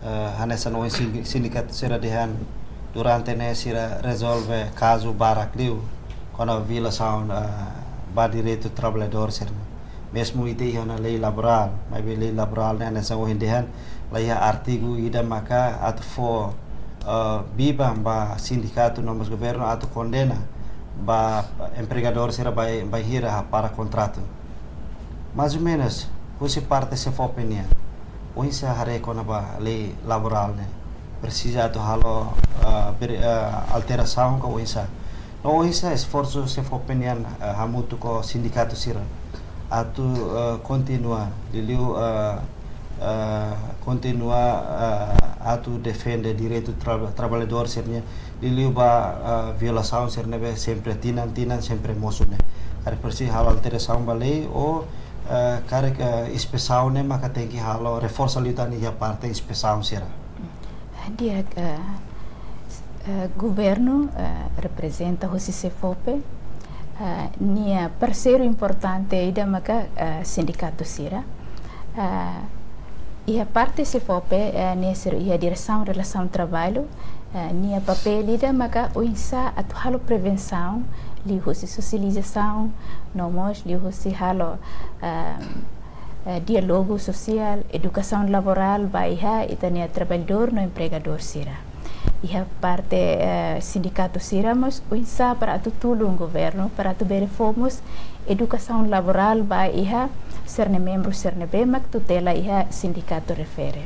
Eh, hanesan ohin sin-, sindikatu sira dehan durante ne'e sira rezolve kazu barak liu kona-ba violasaun, eh, ba direitu traballadór sira-ne'e. Mezmu ita iha ona lei laborál, maibé lei laborál ne'e hanesan ohin dehan la iha artigu ida maka atu fó, eh, biban ba sindikatu no mós governu atu kondena ba empregadór sira bain, bainhira hapara kontratu. Mais ou menus, husi parte SEFOPE nian, oinsá haree kona-ba lei laborál ne'e? Presiza atu halo, ah, ber-, ah, alterasaun ka oinsá? No oinsá esforsu SEFOPE nian, ah, hamutuk ho sindikatu sira atu, ah, kontinua, liuliu, ah, ah, kontinua, ah, atu defende direitu tra-, traballadór sira-nian, liuliu ba, ah, violasaun sira ne'ebé sempre tinan-tinan sempre mosu ne'e. Karik presiza halo alterasaun ba lei ou, ah, karik, ah, inspesaun ne'e maka tenke halo reforsa liután iha parte inspesaun sira. Di'ak, eh, eh, governu, eh, reprezenta husi SEFOPE, eh, nia parseiru importante ida maka, eh, sindikatu sira. Eh, iha parte SEFOPE, eh, nia sira iha diresaun relasaun traballu, eh, nia papél ida maka oinsá atu halo prevensaun, liuhusi sosializasaun, no mós liuhusi halo, eh, eh, diálogu sosiál, edukasaun laborál ba iha ita-nia traballadór no empregadór sira. Iha parte, eh, sindikatu sira mós oinsá para atu tulun governu, para atu bele fó mós edukasaun laborál ba iha sira-nia membru sira ne'ebé mak tutela iha sindikatu refere.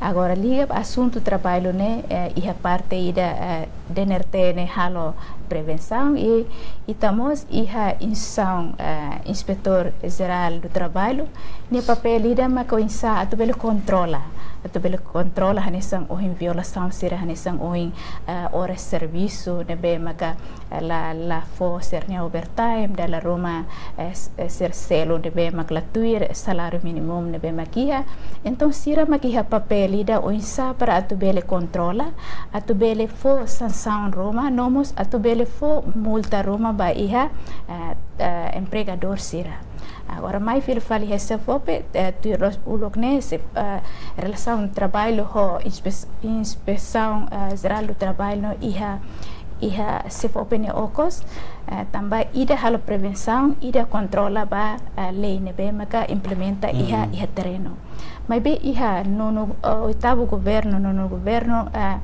Agora, liga ba asuntu traballu ne'e, eh, iha parte ida, eh, DNRT ne'e halo prevensaun i, i ita mós iha instituisaun, eh, Inspetór Jerál do Traballu, nia papél ida maka oinsá atu bele kontrola, atu bele kontrola hanesan ohin violasaun sira hanesan ohin, eh, oras servisu ne'ebé maka, eh, la, la fó sira-nia overtime, dala ruma, eh, s-, eh, sira selu ne'ebé mak la tuir saláriu mínimu ne'ebé mak iha. Entaun sira mak iha papél ida oinsá para atu bele kontrola, atu bele fó sansaun ruma, no mós atu bele fó multa ruma ba iha, eh, eh, empregadór sira. Agora, mai fila fali iha SEFOPE, eh, tuir loos uluk ne'e, se, eh, relasaun traballu ho inspe-, Inspesaun, eh, Jerál do Traballu no iha, iha SEFOPE nia okos, eh, tanba ida halo prevensaun, ida kontrola ba, eh, lei ne'ebé maka implementa iha, iha terrenu. Maibé iha nonu, eh, oitavu governu, nonu governu, eh,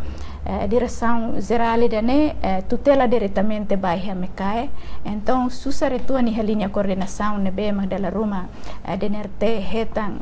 eh, diresaun jerál ida-ne'e, eh, tutela diretamente ba iha MECAE. Entaun, susar uitoan iha liña koordenasaun ne'ebé mak dala ruma, eh, DNRT hetan,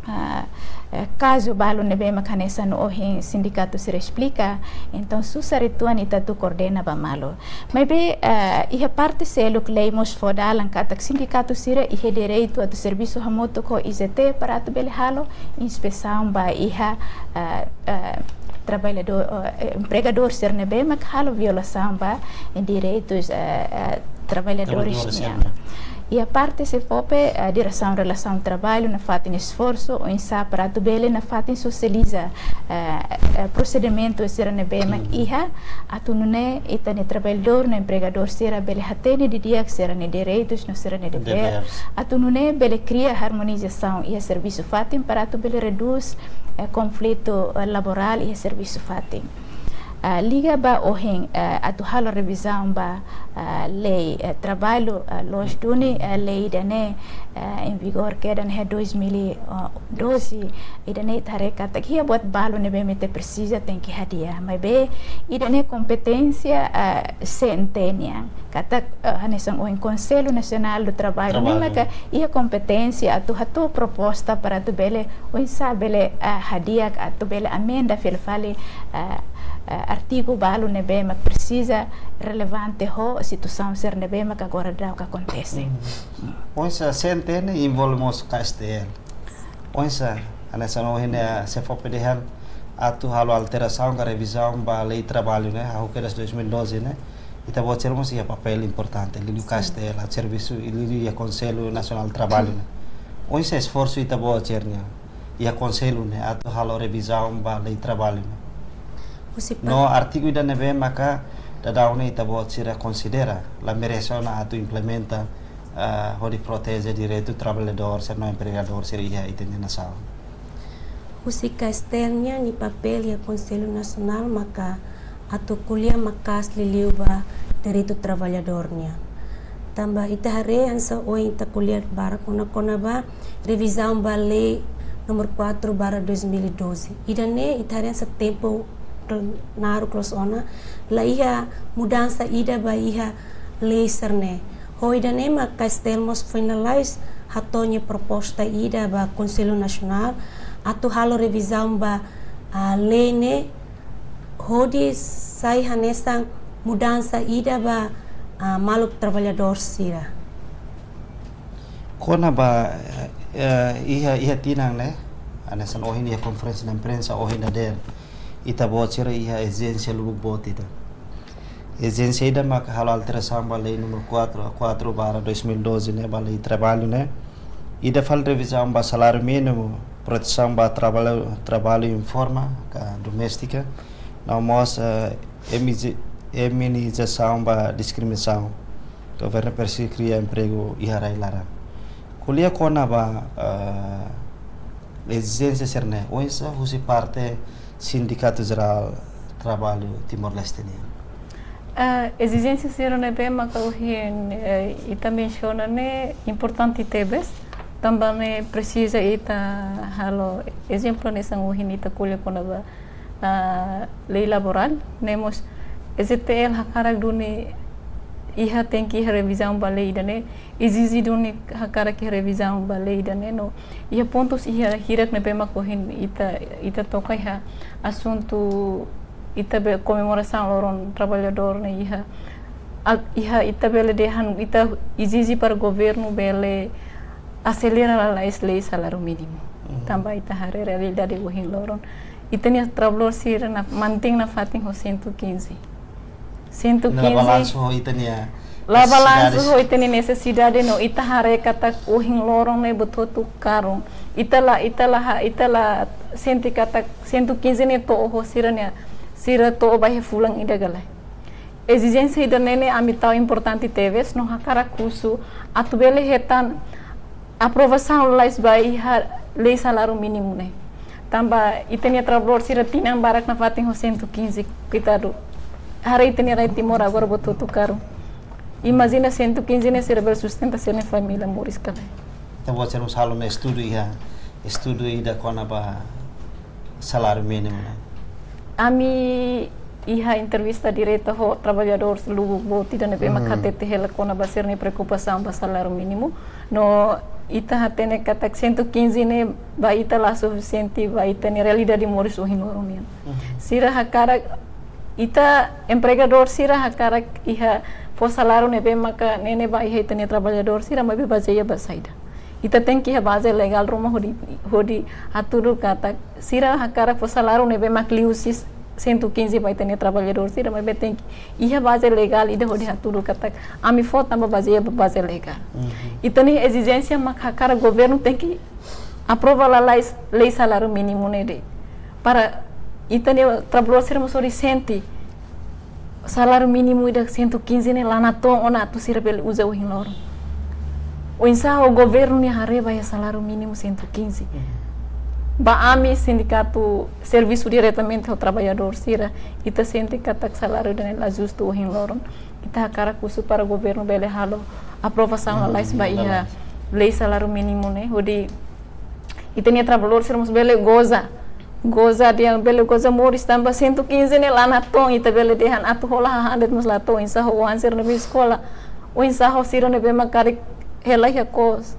ah, eh, kazu balu ne'ebé mak hanesan ohin sindikatu sira esplika. Entaun, susar uitoan ita atu koordena ba malu. Maibé, eh, iha parte seluk lei mós fó dalan katak sindikatu sira iha direitu atu servisu hamutuk ho IGT para atu bele halo inspesaun ba iha, eh, eh, traballadór, eh, empregadór sira ne'ebé mak halo violasaun ba direitus, eh, eh, traballadores nian. Iha parte SEFOPE, eh, diresaun relasaun traballu nafatin esforsu oinsá para atu bele nafatin sosializa, eh, eh, prosedimentu sira ne'ebé mak iha, atu nune'e ita-nia traballadór no empregadór sira bele hatene didi'ak sira-nia direitus no sira-nia devér. Atu nune'e bele kria armonizasaun iha servisu fatin para atu bele redús, eh, konflitu, eh, laborál iha servisu fatin. Ah, liga ba ohin, eh, atu halo revizaun ba, ah, lei, eh, traballu, eh, loos duni, eh, lei ida-ne'e, eh, em vigor kedas iha dois mil e doze, ida-ne'e ita haree katak iha buat balu ne'ebé mak ita presiza tenke hadi'a. Maibé, ida-ne'e kompeténsia, eh, CNT nian. Katak, eh, hanesan ohin Konsellu Nasionál do Traballu, ne'e maka iha kompeténsia atu hato'o proposta para atu bele, oinsá bele, eh, hadi'a atu bele amenda fila fali, eh, eh, artigu balu ne'ebé mak presiza relevante ho situasaun sira ne'ebé mak agora daudaun akontese. Oinsá CNT ne'e envolve mós KSTL. Oinsá, hanesan ohin, eh, SEFOPE dehan atu halo alterasaun ka revizaun ba lei traballu ne'e, hahú kedas dois mil e doze ne'e. Ita-boot sira mós iha papél importante, liuliu KSTL, atu servisu, liuliu iha Konsellu Nasionál Traballu ne'e. Oinsá esforsu ita-boot sira-nian iha Konsellu ne'e atu halo revizaun ba lei traballu ne'e? No artigu ida ne'ebé maka daudaun ne'e ita-boot sira konsidera la merese ona atu implementa, ah, hodi proteje direitu traballadór sira no empregadór sira iha ita-nia nasaun? Husi CAESTEL nian nia papél iha Konsellu Nasionál maka atu ko'alia maka'as liuliu ba direitu traballadór nian. Tanba ita haree hanesan ohin ita ko'alia barak ona kona-ba revizaun ba lei númeru quatro barra dois mil e doze. Ida-ne'e ita haree hanesan tempu naruk loos ona, la iha mudansa ida ba iha lei sira-ne'e. Ho ida-ne'e mak CAESTEL mós foin lalais hato'o nia proposta ida ba Konsellu Nasionál atu halo revizaun ba, ah, lei ne'e hodi sai hanesan mudansa ida ba, ah, maluk traballadór sira. Kona-ba, eh, iha, iha tinan ne'e, hanesan ohin iha konferénsia imprensa ohin dadeer, ita-boot sira iha ezijénsia lubuk boot ida. Ezijénsia ida maka halo alterasaun ba lei númeru quatro, quatro barra dois mil e doze ne'e, ba lei traballu ne'e. Ida fali revizaun ba saláriu mínimu, protesaun ba traballu, traballu informa ka doméstika, no mós, eh, emizi-, feminizasaun ba diskriminasaun. Governu presiza kria empregu iha rai laran. Ko'alia kona-ba, eh, ezijénsia sira-ne'e, oinsá husi parte Sindikatu Jerál Traballu Timor-Leste nian. Ah, ezijénsia sira ne'ebé maka ohin, eh, ita mensiona ne'e importante tebes, tanba ne'e presiza ita halo ezemplu hanesan ohin ita ko'alia kona-ba, ah, lei laborál, ne'e mós E J T L hakarak duni iha tenke iha revizaun ba lei ida-ne'e, ezije duni hakarak iha revizaun ba lei ida-ne'e no iha pontus iha hirak ne'ebé mak ohin ita, ita toka iha asuntu ita be komemorasaun loron traballadór ne'e iha, a, iha ita bele dehan ita ezije para governu bele aselera lalais lei saláriu mínimu. Mhm. Tanba ita haree realidade ohin loron. Ita-nia traballadór sira na, mantein nafatin ho cento e quinze. Cento e quinze. La balansu ho ita-nia nesesidades. La balansu ho ita-nia nesesidade no ita haree katak ohin loron ne'e buat hotu karun. Ita la, ita la ha, ita la sente katak cento e quinze ne'e to'o ho sira-nia, sira to'o ba iha fulan ida ka lae. Ezijénsia ida-ne'e ne'e ami tau importante tebes no hakarak husu atu bele hetan aprovasaun lalais ba iha lei saláriu mínimu ne'e. Tanba ita-nia traballadór sira tinan barak nafatin ho cento e quinze, koitadu. Haree ita-nia rai Timor agora buat hotu karun. Imajina cento e quinze ne'e sira bele sustenta sira-nia família moris ka lae. Ita-boot sira mós halo ona estudu iha, estudu ida kona-ba saláriu mínimu ne'e. Ami iha entrevista direta ho traballadór lubuk boot ida ne'ebé mak hatete hela kona-ba sira-nia preokupasaun ba saláriu mínimu. No ita hatene katak cento e quinze ne'e ba ita la sufisiente ba ita-nia realidade moris ohin loron nian. Mhm. Sira hakarak, ita empregadór sira hakarak iha fó saláriu ne'ebé maka ne'e ne'e ba iha ita-nia traballadór sira, maibé bazeia ba saida? Ita tenke iha baze legál ruma hodi, hodi hatudu katak sira hakarak fó saláriu ne'ebé mak liu husi cento e quinze ba ita-nia traballadór sira, maibé tenke iha baze legál ida hodi hatudu katak ami fó tanba bazeia ba baze legál. Mhm. Ita-nia ezijénsia mak hakarak governu tenke aprova lalais lei saláriu mínimu ne'e de'it. Para ita-nia traballadór sira mós hodi sente saláriu mínimu ida cento e quinze ne'e la natoon ona atu sira bele uza ohin loron. Oinsá ho governu nia haree ba iha saláriu mínimu cento e quinze? Mhm. Ba ami sindikatu servisu diretamente ho traballadór sira, ita sente katak saláriu ida-ne'e la justu ohin loron. Ita hakarak husu para governu bele halo aprovasaun lalais ba iha lei saláriu mínimu ne'e, hodi ita-nia traballadór sira mós bele goza. Goza dehan bele goza moris tanba cento e quinze ne'e la natoon, ita bele dehan atu hola hahán de'it mós la to'o, oinsá ho oan sira ne'ebé eskola, oinsá ho sira ne'ebé mak karik hela iha kos.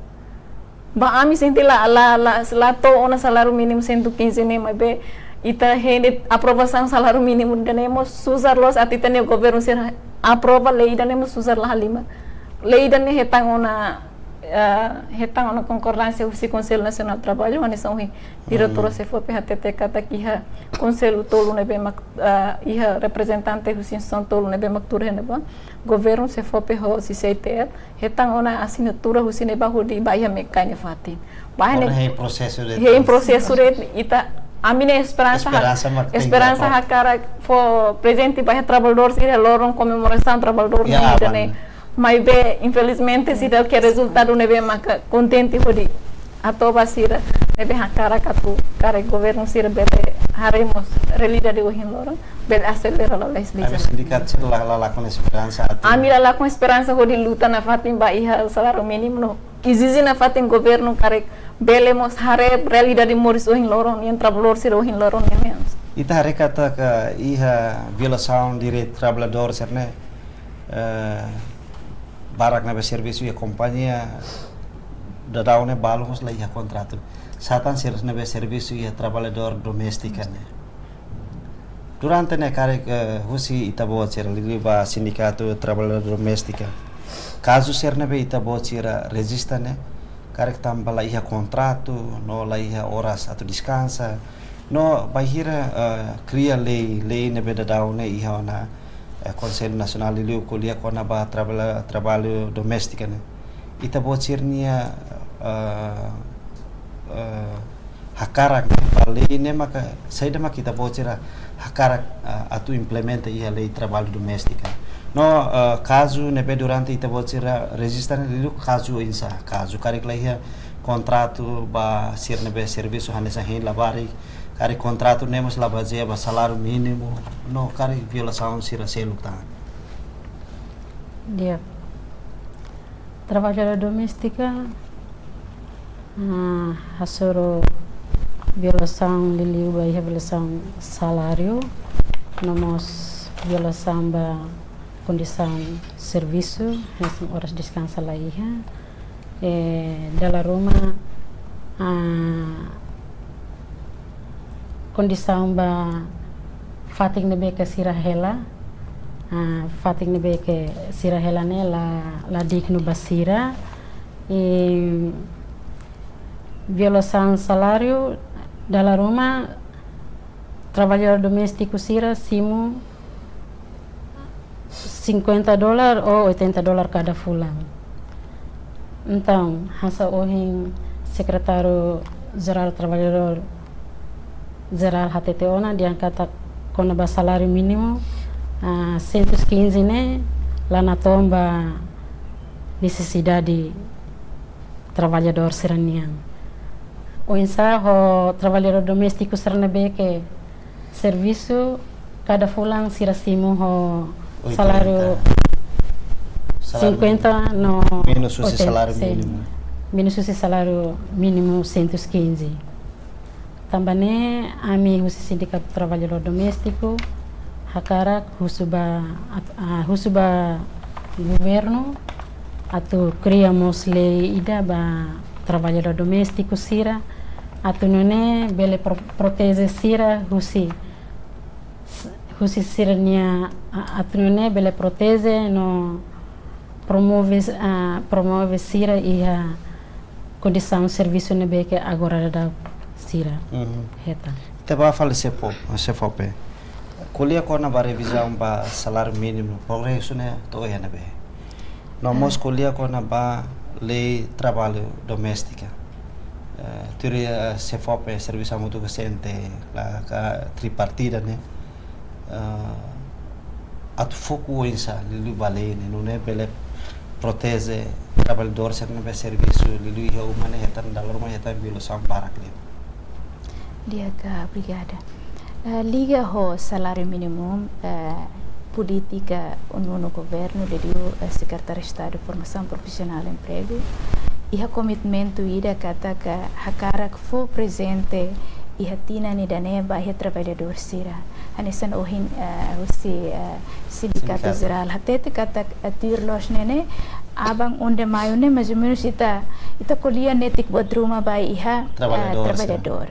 Ba ami sente la, la, la, la to'o ona saláriu mínimu cento e quinze ne'e, maibé ita hein de'it aprovasaun saláriu mínimu ida-ne'e mós susar loos atu ita-nia governu sira aprova lei ida-ne'e mós susar la halimar. Lei ida-ne'e hetan ona, eh, hetan ona konkordánsia husi Konsellu Nasionál Traballu, hanesan ohin diretora SEFOPE hatete katak iha konsellu tolu ne'ebé mak, eh, iha reprezentante husi instituisaun tolu ne'ebé mak tuur iha ne'ebá. Governu, SEFOPE ho CCITL hetan ona asinatura husi ne'ebá hodi ba iha MECAI nia fatin. Ba iha ne'e hein prosesu de'it. Hein prosesu de'it, ita, ami-nia esperansa ha-, esperansa mak tenke, esperansa hakarak fó prezente ba iha traballadór sira loron komemorasaun traballadór nia ida-ne'e. Maibé infelizmente seidauk iha rezultadu ne'ebé maka kontente hodi atu ba sira ne'ebé hakarak atu karik governu sira bele haree mós realidade ohin loron, bele aselera lalais. Ami sira la, la, la lakon esperansa atu. Ami la lakon esperansa hodi luta nafatin ba iha saláriu mínimu no ezije nafatin governu karik bele mós haree realidade moris ohin loron, nian trabalhadór sira ohin loron nian. Ita haree katak iha violasaun direitu trabalhadór sira-ne'e, eh, barak ne'ebé servisu iha kompañia daudaun ne'e balu mós la iha kontratu. Sá tan sira ne'ebé servisu iha trabalhadór doméstika ne'e. Durante ne'e karik, eh, husi ita-boot sira liuliu ba sindikatu trabalhadór doméstika. Kazu sira ne'ebé ita-boot sira rejista ne'e, karik tanba la iha kontratu, no la iha oras atu deskansa, no bainhira, eh, kria lei, lei ne'ebé daudaun ne'e iha ona, eh, Konsellu Nasionál liuliu ko'alia kona-ba traballa-, trabalho doméstico ne'e. Ita-boot sira-nia, eh, eh, hakarak ba lei ne'e maka, saida maka ita-boot sira hakarak, eh, atu implementa iha lei trabalho doméstico. No, eh, kazu ne'ebé durante ita-boot sira rejista ne'e liuliu kazu oinsá, kazu karik la iha kontratu ba sira ne'ebé servisu hanesan hein labarik, karik kontratu ne'e mós la bazeia ba saláriu mínimu, no karik violasaun sira seluk tan. Di'ak. Trabalhadór doméstika, ah, hasoru violasaun liuliu ba iha violasaun saláriu, no mós violasaun ba kondisaun servisu, hanesan oras deskansa la iha. Eh, dala ruma, ah, kondisaun ba fatin ne'ebé ke sira hela, ah, fatin ne'ebé ke sira hela ne'e la, la dignu ba sira. I violasaun saláriu, dala ruma trabalhadór doméstiku sira simu cinquenta dólar ou oitenta dólar kada fulan. Entaun, hanesan ohin Sekretáriu Jerál Trabalhadór Jerál hatete ona, dehan katak kona-ba saláriu mínimu, ah, cento e quinze ne'e la natoon ba nesesidade trabalhadór sira-nian. Oinsá ho trabalhadór doméstiku sira ne'ebé ke servisu kada fulan sira simu ho oitenta. Saláriu cinquenta no menus husi oitenta, saláriu sin, mínimu. Menus husi saláriu mínimu cento e quinze. Tanba ne'e, ami husi Sindikatu Trabalhadór Doméstiku hakarak husu ba, at-, ah, husu ba governu atu kria mós lei ida ba trabalhadór doméstiku sira, atu nune'e bele pro-, proteje sira husi, husi sira-nia, a-, atu nune'e bele proteje no promove, ah, promove sira iha kondisaun servisu ne'ebé ke agora daudaun sira hetan. Ita ba fali SEFOPE, SEFOPE. Ko'alia kona-ba revizaun ba saláriu mínimu, progresu ne'e to'o iha ne'ebé? No mós ko'alia kona-ba lei trabalho doméstica. Eh, tuir, eh, SEFOPE, servisu hamutuk ho CNT, la ka tripartida ne'e, eh, atu foku oinsá liuliu ba lei ne'e, nune'e bele proteje trabalhadór sira ne'ebé servisu liuliu iha uma ne'e hetan, dala ruma hetan violasaun barak liu. Di'ak, obrigada. Eh, liga ho saláriu mínimu, eh, polítika unu-unu governu liuliu, eh, Sekretáriu Estadu Formasaun Profisionál Empregu iha komitmentu ida katak hakarak fó prezente iha tinan ida-ne'e ba iha trabalhadór sira. Hanesan ohin, eh, husi, eh, Sindikatu Sindikatu. Jerál hatete katak, eh, tuir loos ne'e ne'e, aban um de maio ne'e, mais ou menus ita, ita ko'alia netik buat ruma ba iha, eh, trabalhadór sira. Trabalhadór.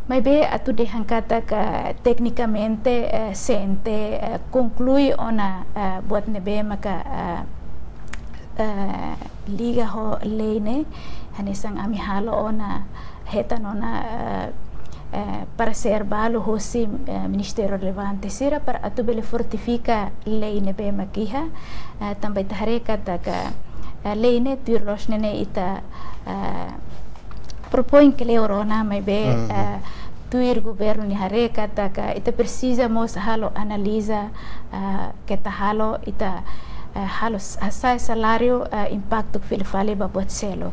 Maibé atu dehan katak teknikamente, eh, CNT, eh, konklui ona, eh, buat ne'ebé maka, eh, eh, liga ho lei ne'e, hanesan ami halo ona, hetan ona, eh, eh, paresér balu husi, eh, ministériu relevante sira para atu bele fortifika lei ne'ebé mak iha, eh, tanba ita haree katak, eh, lei ne'e tuir loos ne'e ne'e ita, eh, propoin kleur ona maibé, eh, tuir governu nia haree katak ita presiza mós halo analiza, eh, keta halo ita, eh, halo s-, hasa'e saláriu, eh, impaktu fila fali ba buat seluk.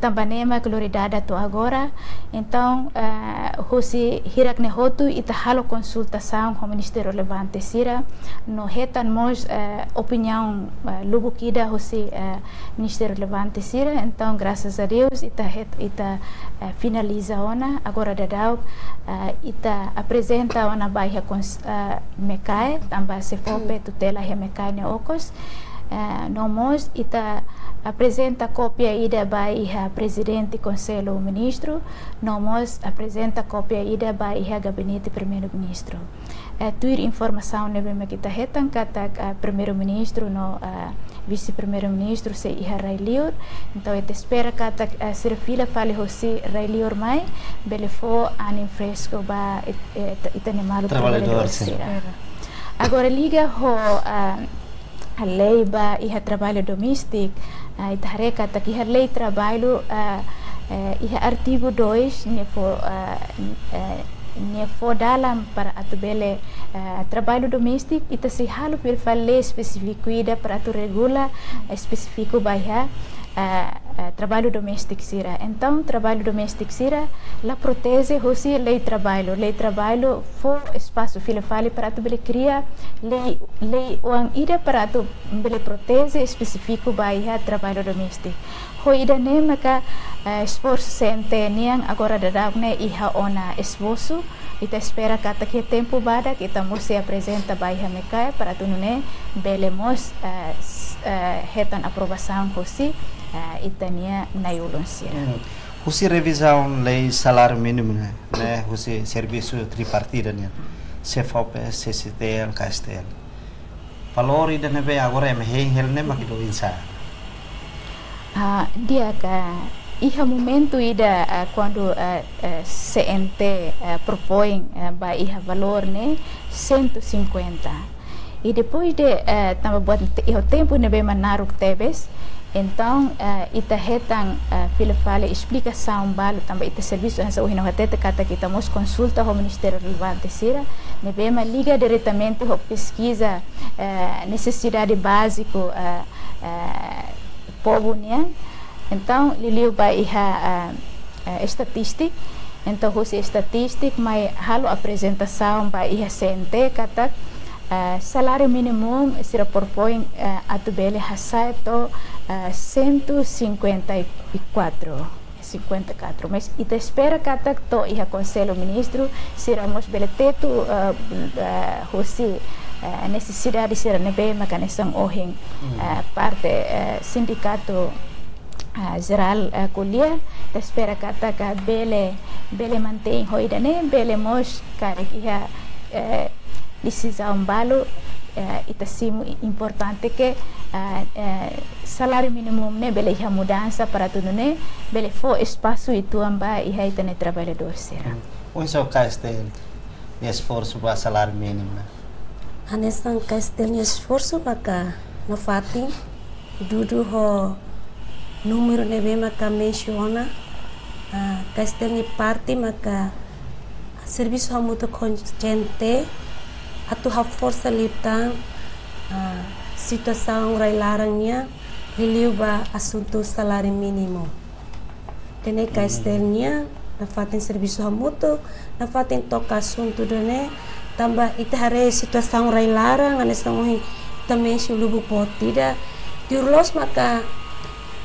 Tanba ne'e mak lori dada to'o agora. Entaun, eh, husi hirak ne'e hotu ita halo konsultasaun ho ministériu relevante sira, no hetan mós, eh, opiniaun, eh, lubuk ida husi, eh, ministériu relevante sira. Entaun, grasas a Deus, ita het-, ita, eh, finaliza ona, agora daudaun, eh, ita aprezenta ona ba iha kons-, eh, MECAE, tanba SEFOPE tutela iha MECAE nia okos. Eh, no mós ita aprezenta kópia ida ba iha Prezidente Konsellu Ministru, no mós aprezenta kópia ida ba iha Gabinete Primeiru-Ministru. Eh, tuir informasaun ne'ebé mak ita hetan katak, eh, Primeiru-Ministru no, eh, Vise-Primeiru-Ministru sei iha rai-liur. Entaun, ita espera katak, eh, sira fila fali hosi rai-liur mai, bele fó anin fresku ba it-, eh, ita, ita-nia maluk traballadór sira. Agora liga ho, eh, lei ba iha traballu doméstiku, ah, ita haree katak iha lei traballu, ah, eh, iha artigu dois, nia fó, ah, eh, nia fó dalan para atu bele, eh, traballu doméstiku, ita sei halo fila fali lei espesífiku ida para atu regula, eh, espesífiku ba iha, eh, eh, traballu doméstiku sira. Entaun, traballu doméstiku sira la proteje husi lei traballu. Lei traballu fó espasu fila fali para atu bele kria lei, lei oan ida para atu bele proteje espesífiku ba iha traballu doméstiku. Ho ida-ne'e maka, eh, esforsu C N T nian agora daudaun ne'e iha ona esbosu. Ita espera katak iha tempu badak ita mós sei aprezenta ba iha MECAE para atu nune'e bele mós, eh, s-, eh, hetan aprovasaun hosi, eh, ita-nia na'i-ulun sira. Hmm. Husi revizaun lei saláriu mínimu ne'e, ne'e husi servisu tripartida nian, SEFOPE, CCTL, KSTL. Valór ida ne'ebé agora ema hein hela ne'e mak ida oinsá? Ah, di'ak, iha momentu ida, ah, kuandu, ah, eh, C N T, eh, propoin, eh, ba iha valór ne'e cento e cinquenta. I depois de, eh, tanba buat te-, iha tempu ne'ebé mak naruk tebes, entaun, eh, ita hetan, eh, fila fali esplikasaun balu tanba ita servisu hanesan ohin ha'u hatete katak ita mós konsulta ho ministériu relevante sira, ne'ebé mak liga diretamente ho peskiza, eh, nesesidade báziku, eh, eh, povu nian. Entaun, liuliu ba iha, eh, eh, estatístika. Entaun, husi estatístika mai halo aprezentasaun ba iha C N T katak, eh, saláriu mínimu sira propoin, eh, atu bele hasa'e to'o, eh, cento e cinquenta e quatro, cinquenta e quatro. Mas ita espera katak to'o iha Konsellu Ministru sira mós bele tetu, eh, eh, husi, eh, nesesidade sira ne'ebé mak hanesan ohin, eh, parte, eh, sindikatu, ah, jerál, ah, ko'alia, ita espera katak bele, bele mantein ho ida-ne'e, bele mós karik iha, eh, desizaun balu, eh, ita simu i-, importante ke, ah, eh, saláriu mínimu ne'e bele iha mudansa para atu nune'e bele fó espasu uitoan ba iha ita-nia traballadór sira. Hmm. Oinsá KSTL nia esforsu ba saláriu mínimu ne'e? Hanesan KSTL nia esforsu maka nafatin, dudu ho númeru ne'ebé maka mensiona, ah, KSTL nia parte maka servisu hamutuk ho C N T atu haforsa liután, ah, situasaun rai-laran nian, liuliu ba asuntu saláriu mínimu. Ida-ne'e KSTL nian nafatin servisu hamutuk, nafatin toka asuntu ida-ne'e, tanba ita haree situasaun rai-laran, hanesan ohin ita mensiona lubuk boot ida. Tuir loos maka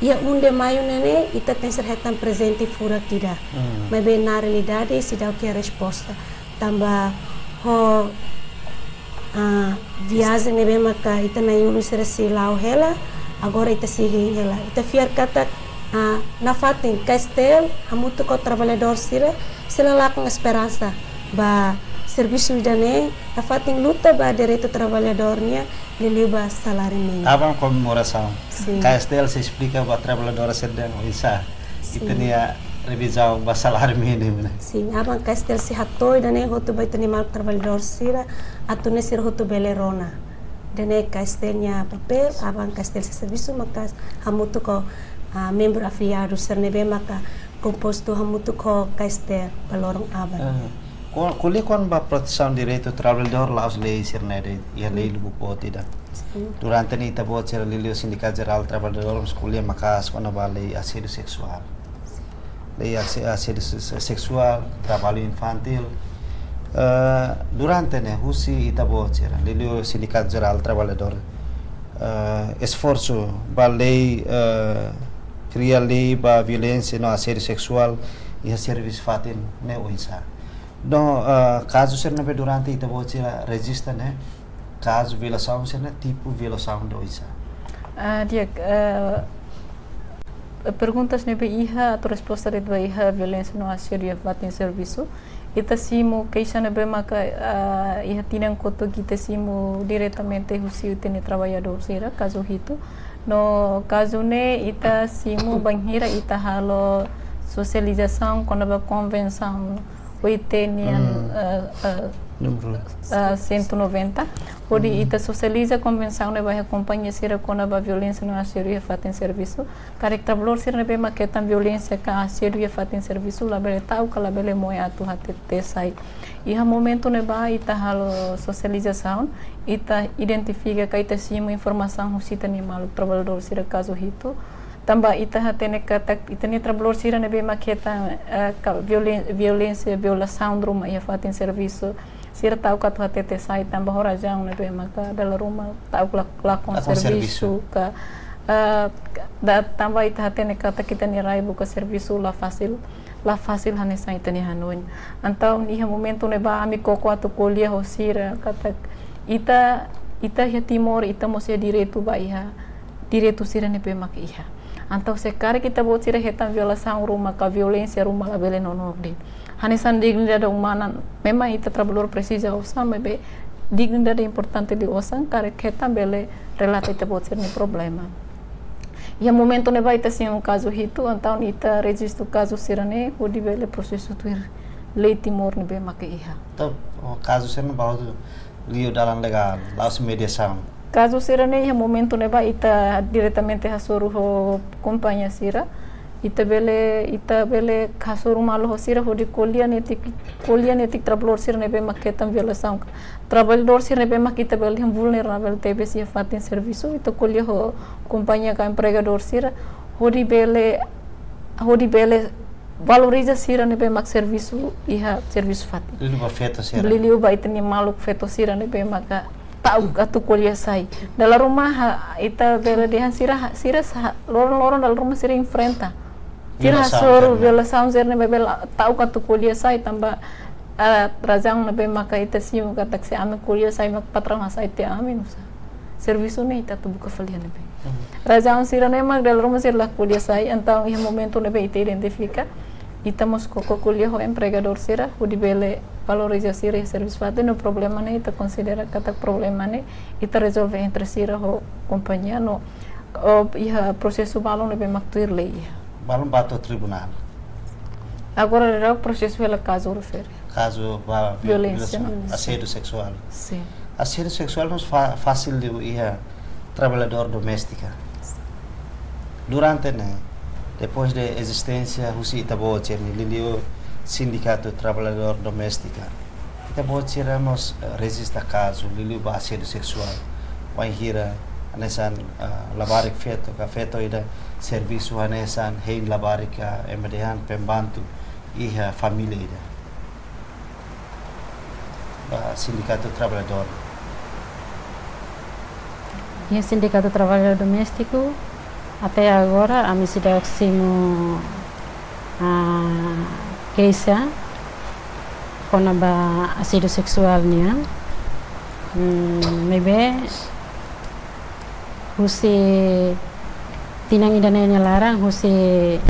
iha um de maio ne'e ne'e, ita tenke hetan prezente furak ida. Hmm. Maibé na realidade seidauk iha resposta. Tanba ho, ah, viajen ne'ebé maka ita na'i-ulun sira sei la'o hela, agora ita sei hein hela. Ita fiar katak, ah, nafatin KSTL hamutuk ho traballadór sira sei la lakon esperansa ba servisu ida-ne'e, nafatin luta ba direitu traballadór nian, liuliu ba saláriu mínimu. Aban komemorasaun. Sin. KSTL sei esplika ba traballadór sira dehan oinsá, sin, ita-nia revizaun ba saláriu mínimu ne'e? Sin, aban KSTL sei hato'o ida-ne'e hotu ba ita-nia maluk traballadór sira, atu nune'e sira hotu bele rona. Ida-ne'e KSTL nia papél, aban KSTL sei servisu maka hamutuk ho, ah, membru afiliadu sira ne'ebé maka kompostu hamutuk ho KSTL ba loron aban. Ah. Ko-, ko'alia kona-ba protesaun direitu trabalhadór la'ós lei sira-ne'e de'it, iha lei lubuk boot ida. Sin. Durante ne'e ita-boot sira liuliu Sindikatu Jerál Trabalhadór mós ko'alia maka'as kona-ba lei asédiu seksuál. Lei ase-, asédiu se-, se-, seksuál, traballu infantíl. Eh, durante ne'e husi ita-boot sira liuliu Sindikatu Jerál Trabalhadór, eh, esforsu ba lei, eh, kria lei ba violénsia no asédiu seksuál iha servisu fatin ne'e oinsá? No, eh, kazu sira ne'ebé durante ita-boot sira rejista ne'e, kazu violasaun sira-ne'e, tipu violasaun ida oinsá? Ah, di'ak, eh, perguntas ne'ebé iha atu resposta de'it ba iha violénsia no asédiu iha fatin servisu. Ita simu keixa ne'ebé maka, ah, iha tinan kotuk ita simu diretamente husi ita-nia traballadór sira, kazu hitu. No kazu ne'e ita simu bainhira ita halo sosializasaun kona-ba konvensaun O I T nian, Hmm. eh, eh, Númeru. eh, cento e noventa. Hodi Hmm. ita sosializa konvensaun ne'e ba iha kompañia sira kona-ba violénsia no asédiu iha fatin servisu. Karik trabalhadór sira ne'ebé mak hetan violénsia ka asédiu iha fatin servisu labele ta'uk ka labele moe atu hatete sai. Iha momentu ne'ebá ita halo sosializasaun, ita identifika ka ita simu informasaun husi ita-nia maluk trabalhadór sira kazu hitu. Tanba ita hatene katak ita-nia trabalhadór sira ne'ebé mak hetan, eh, ka violen-, violénsia, violasaun ruma iha fatin servisu. Sira ta'uk atu hatete sai tanba ho razaun ne'ebé maka dala ruma ta'uk la-, lakon Lakon servisu servisu. ka, eh, da-, tanba ita hatene katak ita-nia rai buka servisu la fasil, la fasil hanesan ita-nia hanoin. Entaun iha momentu ne'ebá ami koko atu ko'alia ho sira katak ita, ita iha Timor, ita mós iha direitu ba iha direitu sira ne'ebé mak iha. Entaun se karik ita-boot sira hetan violasaun ruma ka violénsia ruma labele nonook de'it. Hanesan dignidade umana, memang ita trabalhadór presiza osan, maibé dignidade importante liu osan, karik hetan bele relata ita-boot sira-nia problema. Iha momentu ne'ebá ita simu kazu hitu, entaun ita rejistu kazu sira-ne'e, hodi bele prosesu tuir lei Timor ne'ebé maka iha. Entaun, o kazu sira-ne'e ba hotu liu dalan legál, la'ós mediasaun. Kazu sira-ne'e iha momentu ne'ebá ita diretamente hasoru ho kompañia sira. Ita bele, ita bele hasoru malu ho sira hodi ko'alia netik, ko'alia netik trabalhadór sira ne'ebé mak hetan violasaun. Trabalhadór sira ne'ebé mak ita bele dehan vulneravel tebes iha fatin servisu, ita ko'alia ho kompañia ka empregadór sira hodi bele, hodi bele valoriza sira ne'ebé mak servisu iha servisu fatin. Liuliu ba feto sira. Liuliu ba ita-nia maluk feto sira ne'ebé maka ta'uk atu ko'alia sai. Dala ruma ha, ita bele dehan sira ha, sira sa, loron-loron dala ruma sira enfrenta. Sira Violasaun hasoru sira-ne'e. Violasaun sira-ne'e bele ta'uk atu ko'alia sai tanba, ah, razaun ne'ebé maka ita simu katak se ami ko'alia sai mak patraun hasai tiha ami nu'usá. Servisu ne'e ita atu buka fali iha ne'ebé. Hmm. Razaun sira-ne'e mak dala ruma sira la ko'alia sai, entaun iha momentu ne'ebé ita identifika, ita mós koko ko'alia ho empregadór sira, hodi bele valoriza sira iha servisu fatin, no problema ne'e ita konsidera katak problema ne'e ita rezolve entre sira ho kompañia no, o, iha prosesu balun ne'ebé mak tuir lei iha. Balun ba to'o tribunál. Agora daudaun prosesu hela kazu refere. Kazu ba vi-, Violénsia, violasaun, hum, asédiu seksuál. Sin. Asédiu seksuál mós fa-, fasil liu iha trabalhadór doméstika. Durante ne'e, depois de ezisténsia husi ita-boot sira-ne'e, liuliu Sindikatu Trabalhadór Doméstika, ita-boot sira mós, eh, rejista kazu liuliu ba asédiu seksuál. Wainhira hanesan, eh, labarik feto ka feto ida servisu hanesan hein labarik ka ema dehan pembantu iha família ida. Ba Sindikatu Trabalhadór. Iha Sindikatu Trabalhadór Doméstiku, até agora, ami seidauk simu, ah, keixa kona-ba asédiu seksuál nian. Hmm, maibé husi tinan ida-ne'e nia laran, husi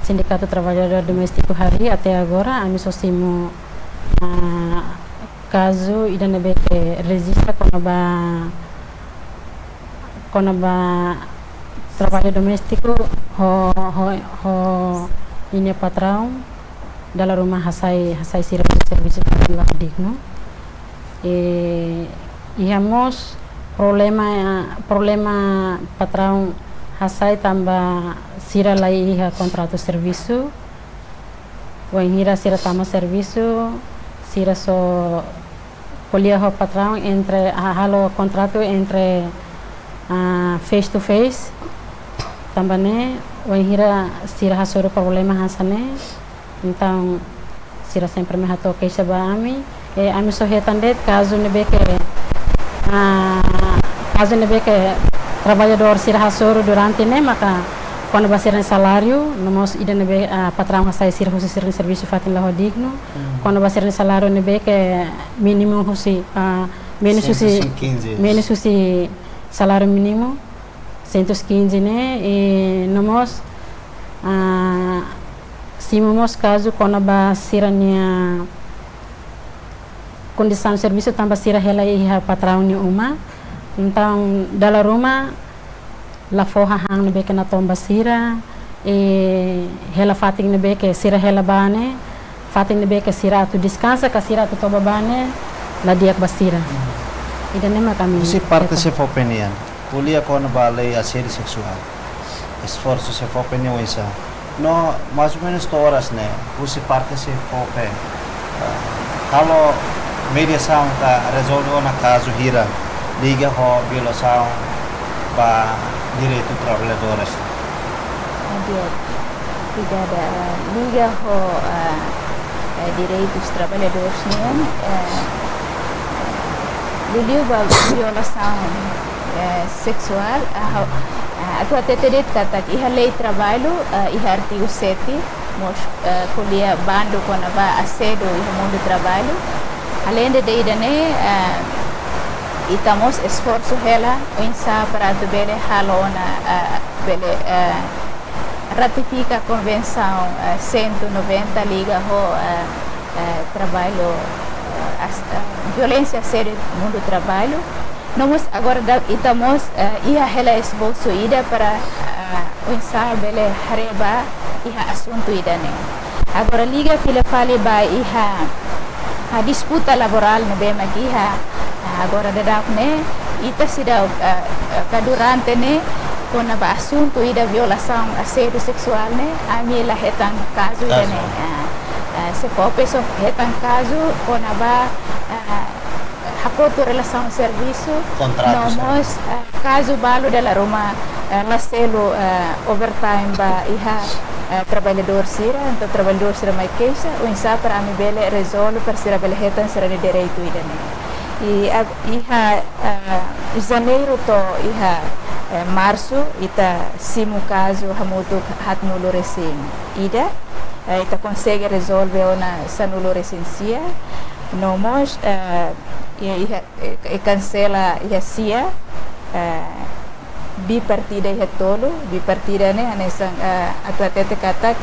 Sindikatu Trabalhadór Doméstiku harii até agora, ami só simu, ah, kazu ida ne'ebé ke rejista kona-ba, kona-ba traballu doméstiku ho, ho, ho ninia patraun dala ruma hasai, hasai sira servisu la dignu. E, iha mós problema, problema patraun hasai tanba sira la iha kontratu servisu. Wainhira sira tama servisu, Sira só ko'alia ho patraun entre, ah, halo kontratu entre, ah, face to face. Tanba ne'e, wainhira sira hasoru problema hanesan ne'e, entaun sira sempre mai hato'o keixa ba ami. I ami só hetan de'it kazu ne'ebé ke, ah, kazu ne'ebé ke traballadór sira hasoru durante ne'e maka kona-ba sira-nia saláriu, no mós ida ne'ebé, ah, patraun hasai sira husi sira-nia servisu fatin la ho dignu. Hmm. Kona-ba sira-nia saláriu ne'ebé ke mínimu husi, ah, menus husi, cento e quinze. Menus husi saláriu mínimu, cento e quinze ne'e, i no mós, ah, simu mós kazu kona-ba sira-nia kondisaun servisu tanba sira hela iha patraun nia uma. Entaun, dala ruma, la fó hahán ne'ebé ke natoon ba sira, i hela fatin ne'ebé ke sira hela ba ne'e, fatin ne'ebé ke sira atu deskansa, ka sira atu toba ba ne'e, la di'ak ba sira. Hmm. Ida-ne'e mak ami. Husi parte hetan. SEFOPE nian, ko'alia kona-ba lei asédiu seksuál, esforsu SEFOPE nian oinsá? No, mais ou menus to'o oras ne'e, husi parte SEFOPE, eh, halo mediasaun ka rezolve ona kazu hira liga ho violasaun ba direitu traballadores? Obrigada. Obrigada. Liga ho, ah, eh, direitus traballadores nian, eh, liuliu ba violasaun, eh, seksuál, ah, ho, ah, atu hatete de'it katak iha lei traballu, ah, iha artigu sete, mós, eh, ko'alia bandu kona-ba asédiu iha mundu traballu. Aleinde de ida-ne'e, eh, ita mós esforsu hela oinsá para atu bele halo ona, eh, bele, eh, ratifika konvensaun, eh, cento e noventa liga ho, eh, eh, traballu, eh, as-, eh, violénsia asédiu mundu traballu. No mós agora daudaun ita mós, eh, iha hela esbosu ida para, eh, oinsá bele haree ba iha asuntu ida-ne'e. Agora liga fila fali ba iha, ah, disputa laborál ne'ebé mak iha, ah, agora daudaun ne'e, ita seidauk, ah, ah, ka durante ne'e, kona-ba asuntu ida violasaun asédiu seksuál ne'e, ami la hetan kazu ida-ne'e. Kazu. Ah, ah, SEFOPE só hetan kazu kona-ba, ah, hakotu relasaun servisu, kontratu no mós, eh, kazu balu dala ruma, eh, la selu, eh, overtime ba iha, eh, traballadór sira, entaun traballadór sira mai keixa, oinsá para ami bele rezolve para sira bele hetan sira-nia direitu ida-ne'e. I ag-, iha, eh, Janeiru to'o iha, eh, Marsu, ita simu kazu hamutuk haatnulu resin ida, eh, ita konsege rezolve ona sanulu resin sia, no mós, eh, iha, iha, eh, eh, kansela iha sia, eh, bipartida iha tolu, bipartida ne'e hanesan, eh, atu hatete katak,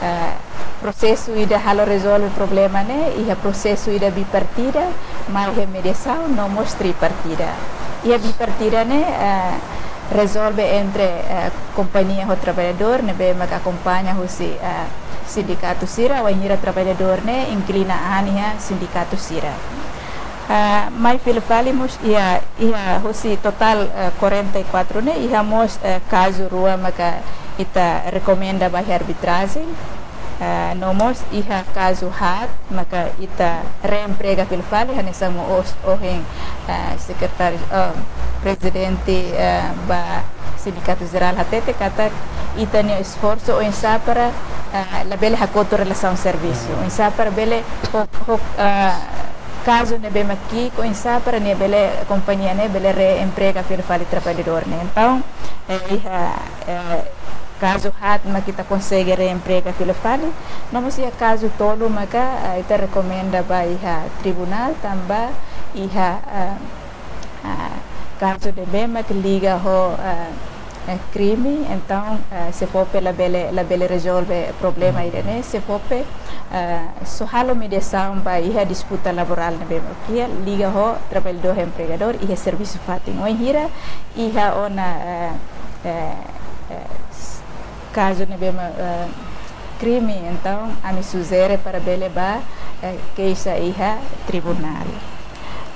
eh, prosesu ida halo rezolve problema ne'e, iha prosesu ida bipartida, mai iha mediasaun, no mós tripartida. Iha bipartida ne'e, eh, rezolve entre, eh, kompañia ho traballadór, ne'ebé maka akompaña husi, eh, sindikatu sira, wainhira traballadór ne'e inklina an iha sindikatu sira. Ah, mai fila fali mós iha, iha husi totál, eh, quarenta e quatro ne'e, iha mós, eh, kazu rua maka ita rekomenda ba iha arbitrajen. Ah, no mós iha kazu haat maka ita reemprega fila fali, hanesan mós ohin, ah, sekretáriu, ah, prezidente, ah, ba Sindikatu Jerál hatete katak ita-nia esforsu oinsá para, ah, labele hakotu relasaun servisu, oinsá para bele ho, ho, ah, kazu ne'ebé mak ki'ik oinsá para nia bele, kompañia ne'e bele reemprega fila fali traballadór ne'e. Entaun, eh, iha, eh, kazu haat mak ita konsege reemprega fila fali, no mós iha kazu tolu maka, eh, ita rekomenda ba iha tribunál tanba iha, eh, eh, kazu ne'ebé mak liga ho, eh, eh, krime, entaun, eh, SEFOPE labele, labele rezolve problema ida-ne'e, SEFOPE, eh, só halo mediasaun ba iha disputa laborál ne'ebé mak iha liga ho traballadór ho empregadór iha servisu fatin. Wainhira iha ona, eh, eh, eh, s-, kazu ne'ebé mak, eh, krime, entaun ami sujere para bele ba, eh, keixa iha tribunál.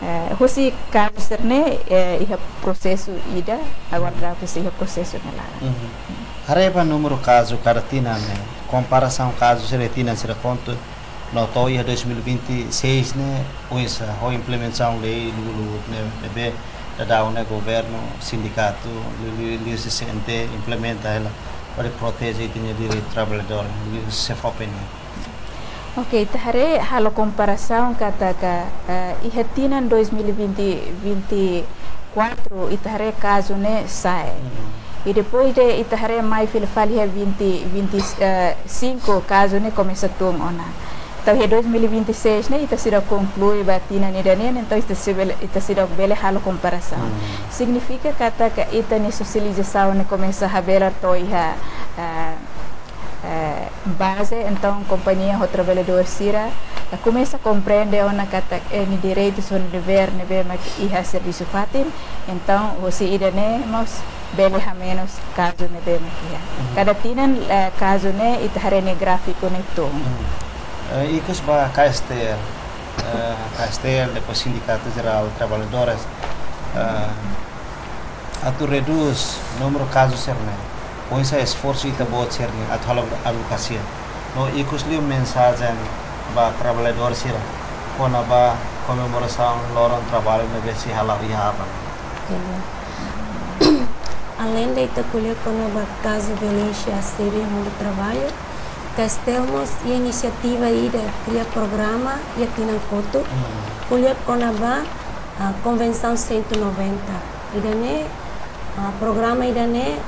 Eh, husi kazu sira-ne'e, eh, iha prosesu ida, aguarda husi iha prosesu ne'e laran. Mhm. Haree ba númeru kazu kada tinan ne'e, komparasaun kazu sira tinan sira kontu, No to'o iha dois mil e vinte e seis ne'e, oinsá ho implementasaun lei lugu-lugu ne'e, ne'ebé daudaun ne'e governu, sindikatu, liu, liu, liu C C N T implementa hela hodi proteje ita-nia direitu traballadór, liu C F O P ne'e. Ok, ita haree halo komparasaun katak, eh, iha tinan dois mil e vinte, vinte e quatro, ita haree kazu ne'e sa'e. Mm. I depois de ita haree mai fila fali iha vinte, vinte e cinco, kazu ne'e komesa tun ona. Entaun iha dois mil e vinte e seis ne'e ita seidauk konklui ba tinan ida-ne'e, entaun ita sei bele, ita seidauk bele halo komparasaun. Mm. Signifika katak ita-nia sosializasaun ne'e komesa habelar to'o iha, eh, eh, baze, entaun kompañia ho traballadór sira, eh, komesa komprende ona katak, eh, nia direitus ho nia devér ne'ebé mak iha servisu fatin, entaun hosi ida-ne'e mós bele hamenus kazu ne'ebé mak iha. Mhm. Kada tinan, eh, kazu ne'e ita haree nia gráfiku ne'e tun. Mhm. Eh, ikus ba K S T L, eh, K S T L, depois Sindikatu Jerál Traballadores, eh, atu redús númeru kazu sira-ne'e, oinsá esforsu ita-boot sira-nian atu halo advokasia. No ikus liu mensajen ba traballadór sira kona-ba komemorasaun loron traballu ne'ebé sei hala'o iha aban. Oke, ya. Além de ita ko'alia kona-ba kazu violénsia asédiu iha mundu traballu, K S T L mós iha inisiativa ida kria programa iha tinan kotuk. Hmm. Ko'alia kona-ba, ah, Konvensaun cento e noventa. Ida-ne'e, ah, programa ida-ne'e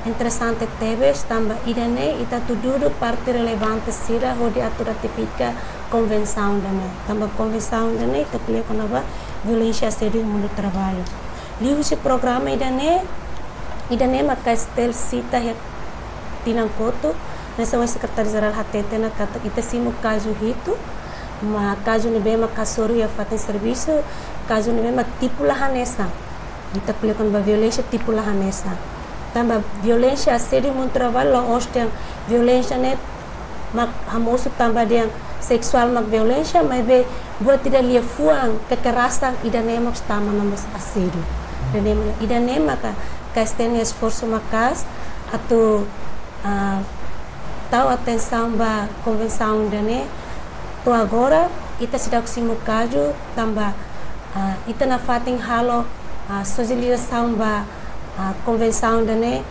interesante tebes, tanba ida-ne'e ita atu dudu parte relevante sira hodi atu ratifika konvensaun ida-ne'e. Tanba konvensaun ida-ne'e ita ko'alia kona-ba violénsia asédiu iha mundu traballu. Liuhusi programa ida-ne'e, ida-ne'e mak K S T L sita iha tinan kotuk, hanesan Sekretáriu Jerál hateten ona katak ita simu kazu hitu, mak kazu ne'ebé mak hasoru iha fatin servisu, kazu ne'ebé mak tipu la hanesan. Ita ko'alia kona-ba violénsia tipu la hanesan. Tanba violénsia asédiu iha mundu traballu la'ós dehan violénsia ne'e mak hamosu tanba dehan seksuál mak violénsia, maibé buat ida liafuan kekerasan ida-ne'e mós tama ona mós asédiu. Ida-ne'e mak, ida-ne'e maka K S T L nia esforsu maka'as atu, ah, tau atensaun ba konvensaun ida-ne'e. To'o agora ita seidauk simu kazu tanba, ah, ita nafatin halo, ah, sosializasaun ba, ah, konvensaun ida-ne'e,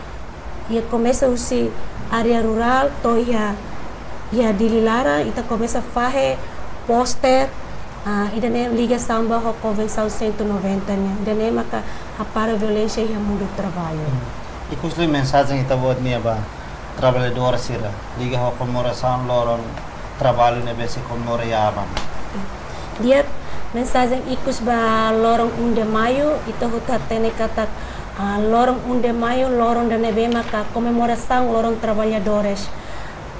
iha komesa husi área rurál to'o iha, iha Dili laran, ita komesa fahe póster, ah, ida-ne'e ligasaun ba ho Konvensaun cento e noventa nian. Ida-ne'e maka hapara violénsia iha mundu traballu. Hmm. Ikus liu mensajen ita-boot nian ba traballadór sira liga ho komemorasaun loron traballu ne'ebé sei komemora iha aban? Di'ak, mensajen ikus ba loron um de maio, ita hotu hatene katak, ah, loron um de maio, loron ida ne'ebé maka komemorasaun loron traballadores.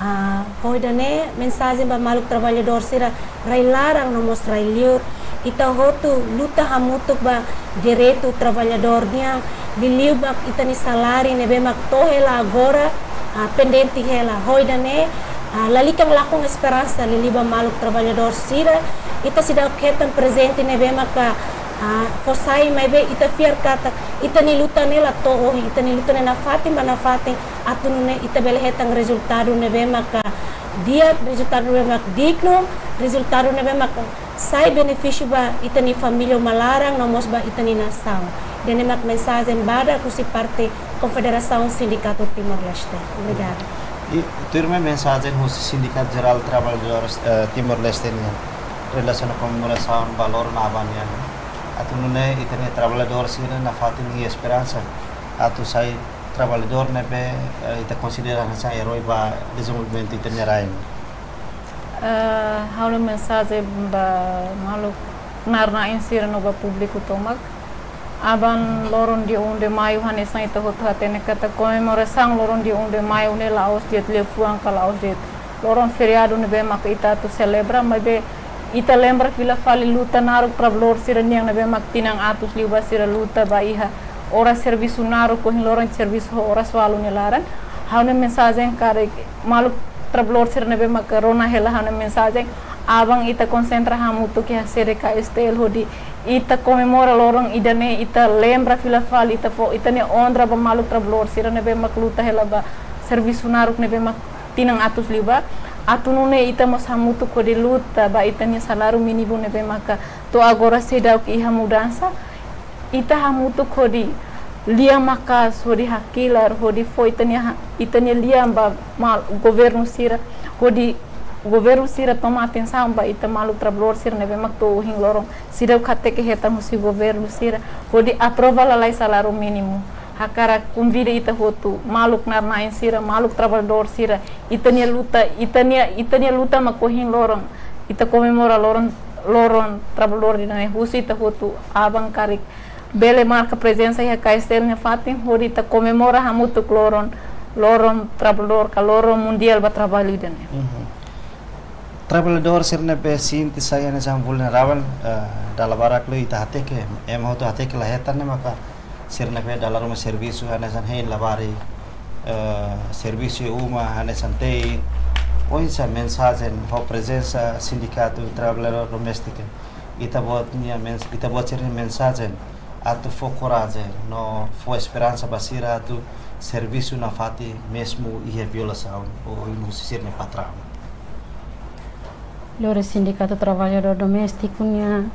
Ah, ho ida-ne'e mensajen ba maluk traballadór sira rai laran no mós rai liur, ita hotu luta hamutuk ba direitu traballadór nian, liuliu ba ita-nia saláriu ne'ebé mak to'o hela agora, ah, pendente hela. Ho ida-ne'e, ah, lalika lakon esperansa liuliu ba maluk traballadór sira, ita seidauk hetan prezente ne'ebé maka, ah, fó sai, maibé ita fiar katak ita-nia luta ne'e la to'o ohin, ita-nia luta ne'e nafatin ba nafatin, atu nune'e ita bele hetan rezultadu ne'ebé maka di'ak, rezultadu ne'ebé mak dignu, rezultadu ne'ebé maka sai benefísiu ba ita-nia família uma laran no mós ba ita-nia nasaun. Ida-ne'e mak mensajen badak husi parte Konfederasaun Sindikatu Timor-Leste. Obrigada. I tuirmai mensajen husi Sindikatu Jerál Traballadores, eh, Timor-Leste nian, relasiona komemorasaun ba loron aban nian, atu nune'e ita-nia traballadór sira nafatin iha esperansa atu sai traballadór ne'ebé, eh, ita konsidera hanesan erói ba dezenvolvimentu ita-nia rain. Eh, ha'u-nia mensajen ba maluk naran-na'in sira no ba públiku tomak. Aban loron dia um de maio hanesan ita hotu hatene katak komemorasaun loron dia um de maio ne'e la'ós de'it liafuan ka la'ós de'it loron feriadu ne'ebé maka ita atu selebra, maibé ita lembra fila fali luta naruk traballadór sira-nian ne'ebé mak tinan atus liubá sira luta ba iha oras servisu naruk, ohin loron servisu ho oras ualu nia laran. Ha'u-nia mensajen karik maluk traballadór sira ne'ebé maka rona hela ha'u-nia mensajen, aban ita konsentra hamutuk iha sede K S T L hodi ita komemora loron ida-ne'e, ita lembra fila fali, ita fó ita-nia onra ba maluk traballadór sira ne'ebé mak luta hela ba servisu naruk ne'ebé mak tinan atus liubá. atu nune'e ita mós hamutuk hodi luta ba ita-nia saláriu mínimu ne'ebé maka to'o agora seidauk iha mudansa. Ita hamutuk hodi lian maka'as, hodi hakilar, hodi fó ita-nia ha-, ita-nia lian ba mal-, governu sira, hodi governu sira toma atensaun ba ita maluk trabalhadór sira ne'ebé mak to'o ohin loron seidauk hateke hetan husi governu sira, hodi aprova lalais saláriu mínimu. Hakarak konvida ita hotu, maluk nar-na'in sira, maluk trabalhadór sira, ita-nia luta, ita-nia, ita-nia luta mak ohin loron ita komemora loron, loron trabalhadór ida-ne'e. Husu ita hotu aban karik bele marka prezensa iha K S T L nia fatin, hodi ita komemora hamutuk loron, loron trabalhadór ka loron mundiál ba traballu ida-ne'e. Mhm. Trabalhadór sira ne'ebé sente sai hanesan vulneravel, eh, dala barak liu ita hateke, ema hotu hateke la hetan ne'e maka sira ne'ebé dala ruma servisu hanesan hein labarik, eh, servisu iha uma hanesan te'in. Oinsá mensajen ho prezensa Sindikatu Trabalhadór Doméstiku, ita-boot nia mens-, ita-boot sira-nia mensajen atu fó korajen no fó esperansa ba sira atu servisu nafatin mezmu iha violasaun ou iha husi sira-nia patraun. Lori Sindikatu Trabalhadór Doméstiku nia,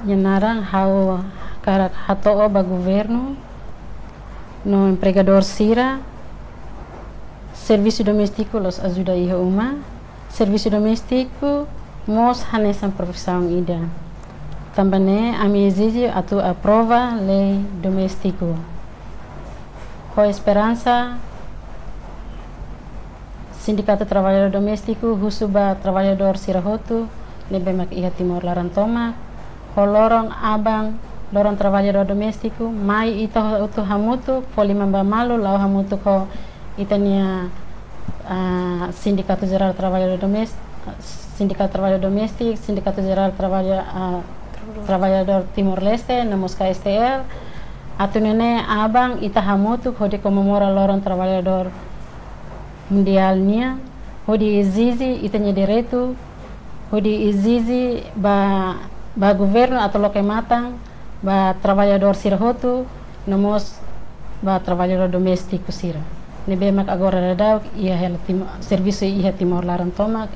nia naran ha'u hakarak hato'o ba governu no empregadór sira, servisu doméstiku la'ós ajuda iha uma, servisu doméstiku mós hanesan profisaun ida. Tanba ne'e ami ezije atu aprova lei doméstiku. Ho esperansa, Sindikatu Trabalhadór Doméstiku husu ba trabalhadór sira hotu ne'ebé mak iha Timor laran tomak, ho loron aban, loron trabalhadór doméstiku, mai ita hotu hamutuk, fó liman ba malu, la'o hamutuk ho ita-nia, ah, Sindikatu Jerál Trabalhadór Domés-, Sindikatu Trabalhadór Doméstiku, Sindikatu Jerál Trabalha-, ah, Trabalhadór Timor-Leste, no mós K S T L, atu nune'e aban ita hamutuk hodi komemora loron trabalhadór mundiál nian, hodi ezije ita-nia direitu, hodi ezije ba, ba governu atu loke matan ba trabalhadór sira hotu, no mós ba trabalhadór doméstiku sira ne'ebé mak agora daudaun iha hela Tim-, servisu iha Timor laran tomak.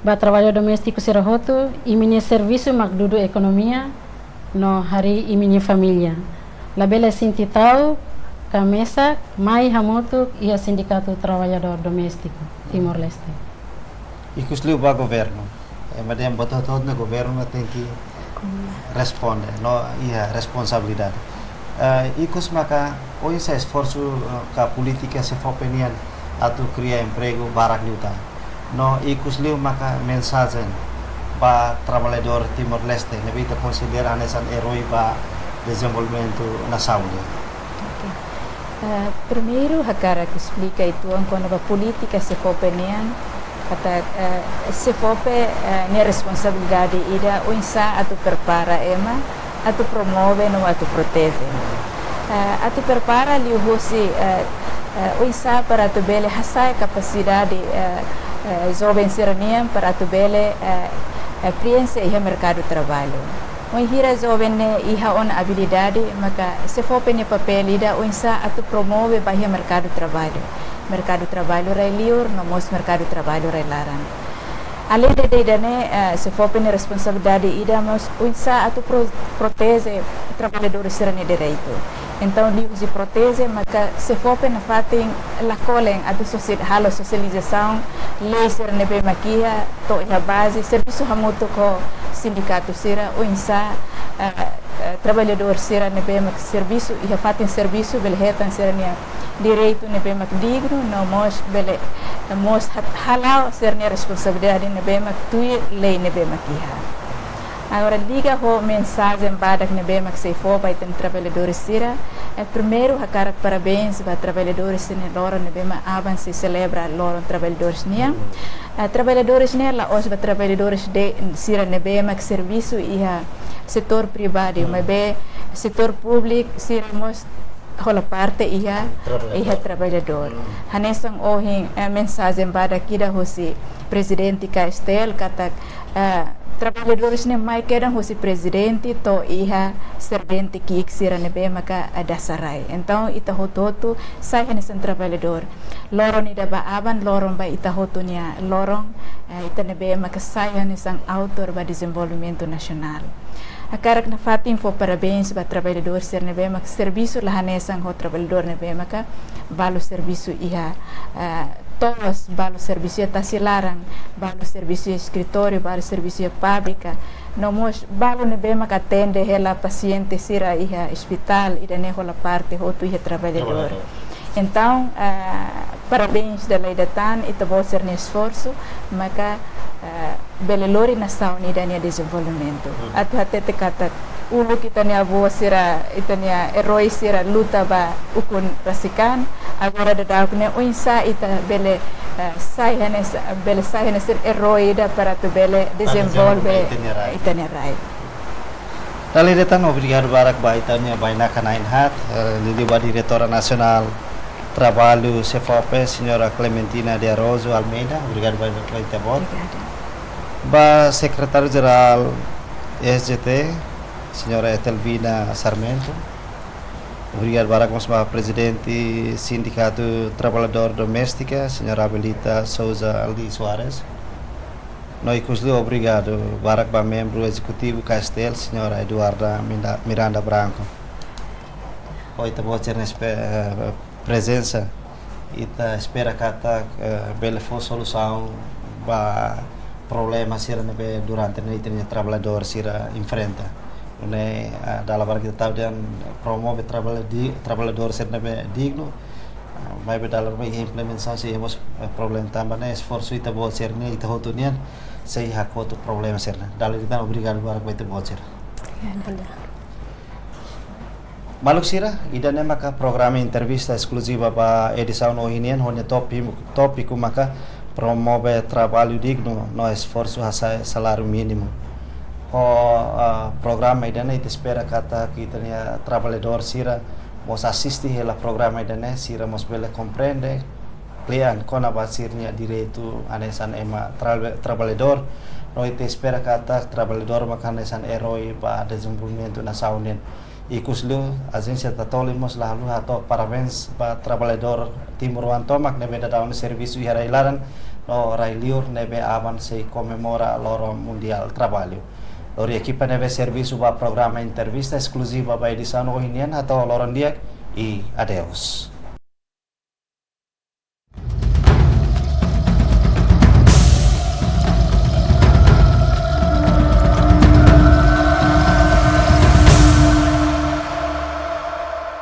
Ba trabalhadór doméstiku sira hotu, imi-nia servisu mak dudu ekonomia no harii imi-nia família. Labele sente ta'uk ka mesak, mai hamutuk iha Sindikatu Trabalhadór Doméstiku Timor-Leste. Ikus liu ba governu. Ema dehan buat hotu-hotu ne'e governu tenke responde, no iha responsabilidade. Eh, ikus maka oinsá esforsu, eh, ka polítika SEFOPE nian atu kria empregu barak liután. No ikus liu maka mensajen ba trabalhadór Timor-Leste ne'ebé ita konsidera hanesan erói ba dezenvolvimentu nasaun nian. Oke. Eh, primeiru, hakarak esplika uitoan kona-ba polítika SEFOPE nian, katak, eh, SEFOPE, eh, nia responsabilidade ida oinsá atu prepara ema, atu promove no atu proteje. Eh, atu prepara liuhusi, eh, eh, oinsá para atu bele hasa'e kapasidade, eh, eh, joven sira-nian para atu bele, eh, eh, prienxe iha merkadu traballu. Wainhira joven ne'e iha ona abilidade, maka SEFOPE nia papél ida oinsá atu promove ba iha merkadu traballu. Merkadu traballu rai-liur, no mós merkadu traballu rai-laran. Aleinde ida-ne'e, eh, SEFOPE nia responsabilidade ida mós oinsá atu pro-, proteje trabalhadór sira-nia direitu. Entaun, liuhusi proteje, maka SEFOPE nafatin la kolen atu sosi-, halo sosializasaun lei sira ne'ebé mak iha, to'o iha baze, servisu hamutuk ho sindikatu sira, oinsá, eh, eh, trabalhadór sira ne'ebé mak servisu, iha fatin servisu, bele hetan sira-nia direitu ne'ebé mak dignu, no mós bele, eh, mós hat-, hala'o sira-nia responsabilidade ne'ebé mak tuir lei ne'ebé mak iha. Agora, liga ho mensajen badak ne'ebé mak sei fó ba ita-nia trabalhadores sira. Eh, primeiru, hakarak parabéns ba trabalhadores sira-nia loron ne'ebé mak aban sei selebra loron trabalhadores nian. Eh, trabalhadores ne'e la'ós ba trabalhadores de, sira ne'ebé mak servisu iha setór privadu, maibé setór públiku sira mós hola parte iha, trabalhadór, iha trabalhadór. Hanesan ohin, eh, mensajen badak ida husi Prezidente K S T L katak, eh, traballadór sira-ne'e mai kedan husi prezidente to'o iha servente ki'ik sira ne'ebé maka dasa rai. Entaun ita hotu-hotu sai hanesan traballadór. Loron ida ba aban, loron ba ita hotu nia loron, eh, ita ne'ebé maka sai hanesan autór ba dezenvolvimentu nasionál. Hakarak nafatin fó parabéns ba traballadór sira ne'ebé maka servisu la hanesan ho traballadór ne'ebé maka balu servisu iha, eh, to'os, balu servisu iha tasi laran, balu servisu iha eskritóriu, balu servisu iha fábrika, no mós balu ne'ebé maka atende hela pasiente sira iha ospitál, ida-ne'e hola parte hotu iha traballadór. Traballadór. Entaun, ah, parabéns dala ida tan, ita-boot sira-nia esforsu maka, ah, bele lori nasaun ida-ne'e dezenvolvimentu. Hmm. Atu hatete katak uluk ita-nia avó sira, ita-nia erói sira luta ba ukun rasik an, agora daudaun ne'e oinsá ita bele, eh, sai hanesan, bele sai hanesan erói ida para atu bele dezenvolve ita-nia rai. Ita-nia rai. Dala ida tan obrigadu barak ba ita-nia bainaka na'in haat, eh, liuliu ba Diretora Nasionál Traballu, SEFOPE, Señora Clementina de Araújo Almeida, obrigadu ba, ba ita-boot. Obrigada. Ba Sekretáriu Jerál S J T, Señora Etelvina Sarmento. Obrigadu barak mós ba Prezidente Sindikatu Traballadór Doméstika, Señora Abelita Souza Aldi Soares. No ikusliu obrigadu barak ba membru ezekutivu K S T L, Señora Eduarda Minda-, Miranda Branco. Ho ita-boot sira-nia espe-, eh, prezensa, ita espera katak, eh, bele fó solusaun ba problema sira ne'ebé durante ne'e ita-nia traballadór sira enfrenta. Nune'e, ah, dala barak ita tau dehan promove trabalha di-, traballadór sira ne'ebé dignu, ah, maibé dala ruma iha implementasaun sei iha mós, eh, problema tanba ne'e esforsu ita-boot sira-nian, ita hotu nian, sei hakotu problema sira-ne'e. Dala ida tan obrigadu barak ba ita-boot sira. Obrigada. Maluk sira, ida-ne'e maka programa entrevista eskluziva ba edisaun ohin nian, ho nia tópi-, tópiku maka promove traballu dignu no esforsu hasa'e saláriu mínimu. Ho, ah, programa ida-ne'e ita espera katak ita-nia traballadór sira mós asiste hela programa ida-ne'e, sira mós bele komprende kle'an kona-ba sira-nia direitu hanesan ema tra-, traballadór. No ita espera katak traballadór maka hanesan erói ba dezenvolvimentu nasaun nian. Ikusliu, Ajénsia Tatoli mós la haluha hato'o parabéns ba traballadór timoroan tomak ne'ebé daudaun servisu iha rai-laran no rai-liur ne'ebé aban sei komemora Loron Mundiál Traballu. Lori ekipa ne'ebé servisu ba programa entrevista eskluziva ba edisaun ohin nian hato'o loron di'ak i adeus.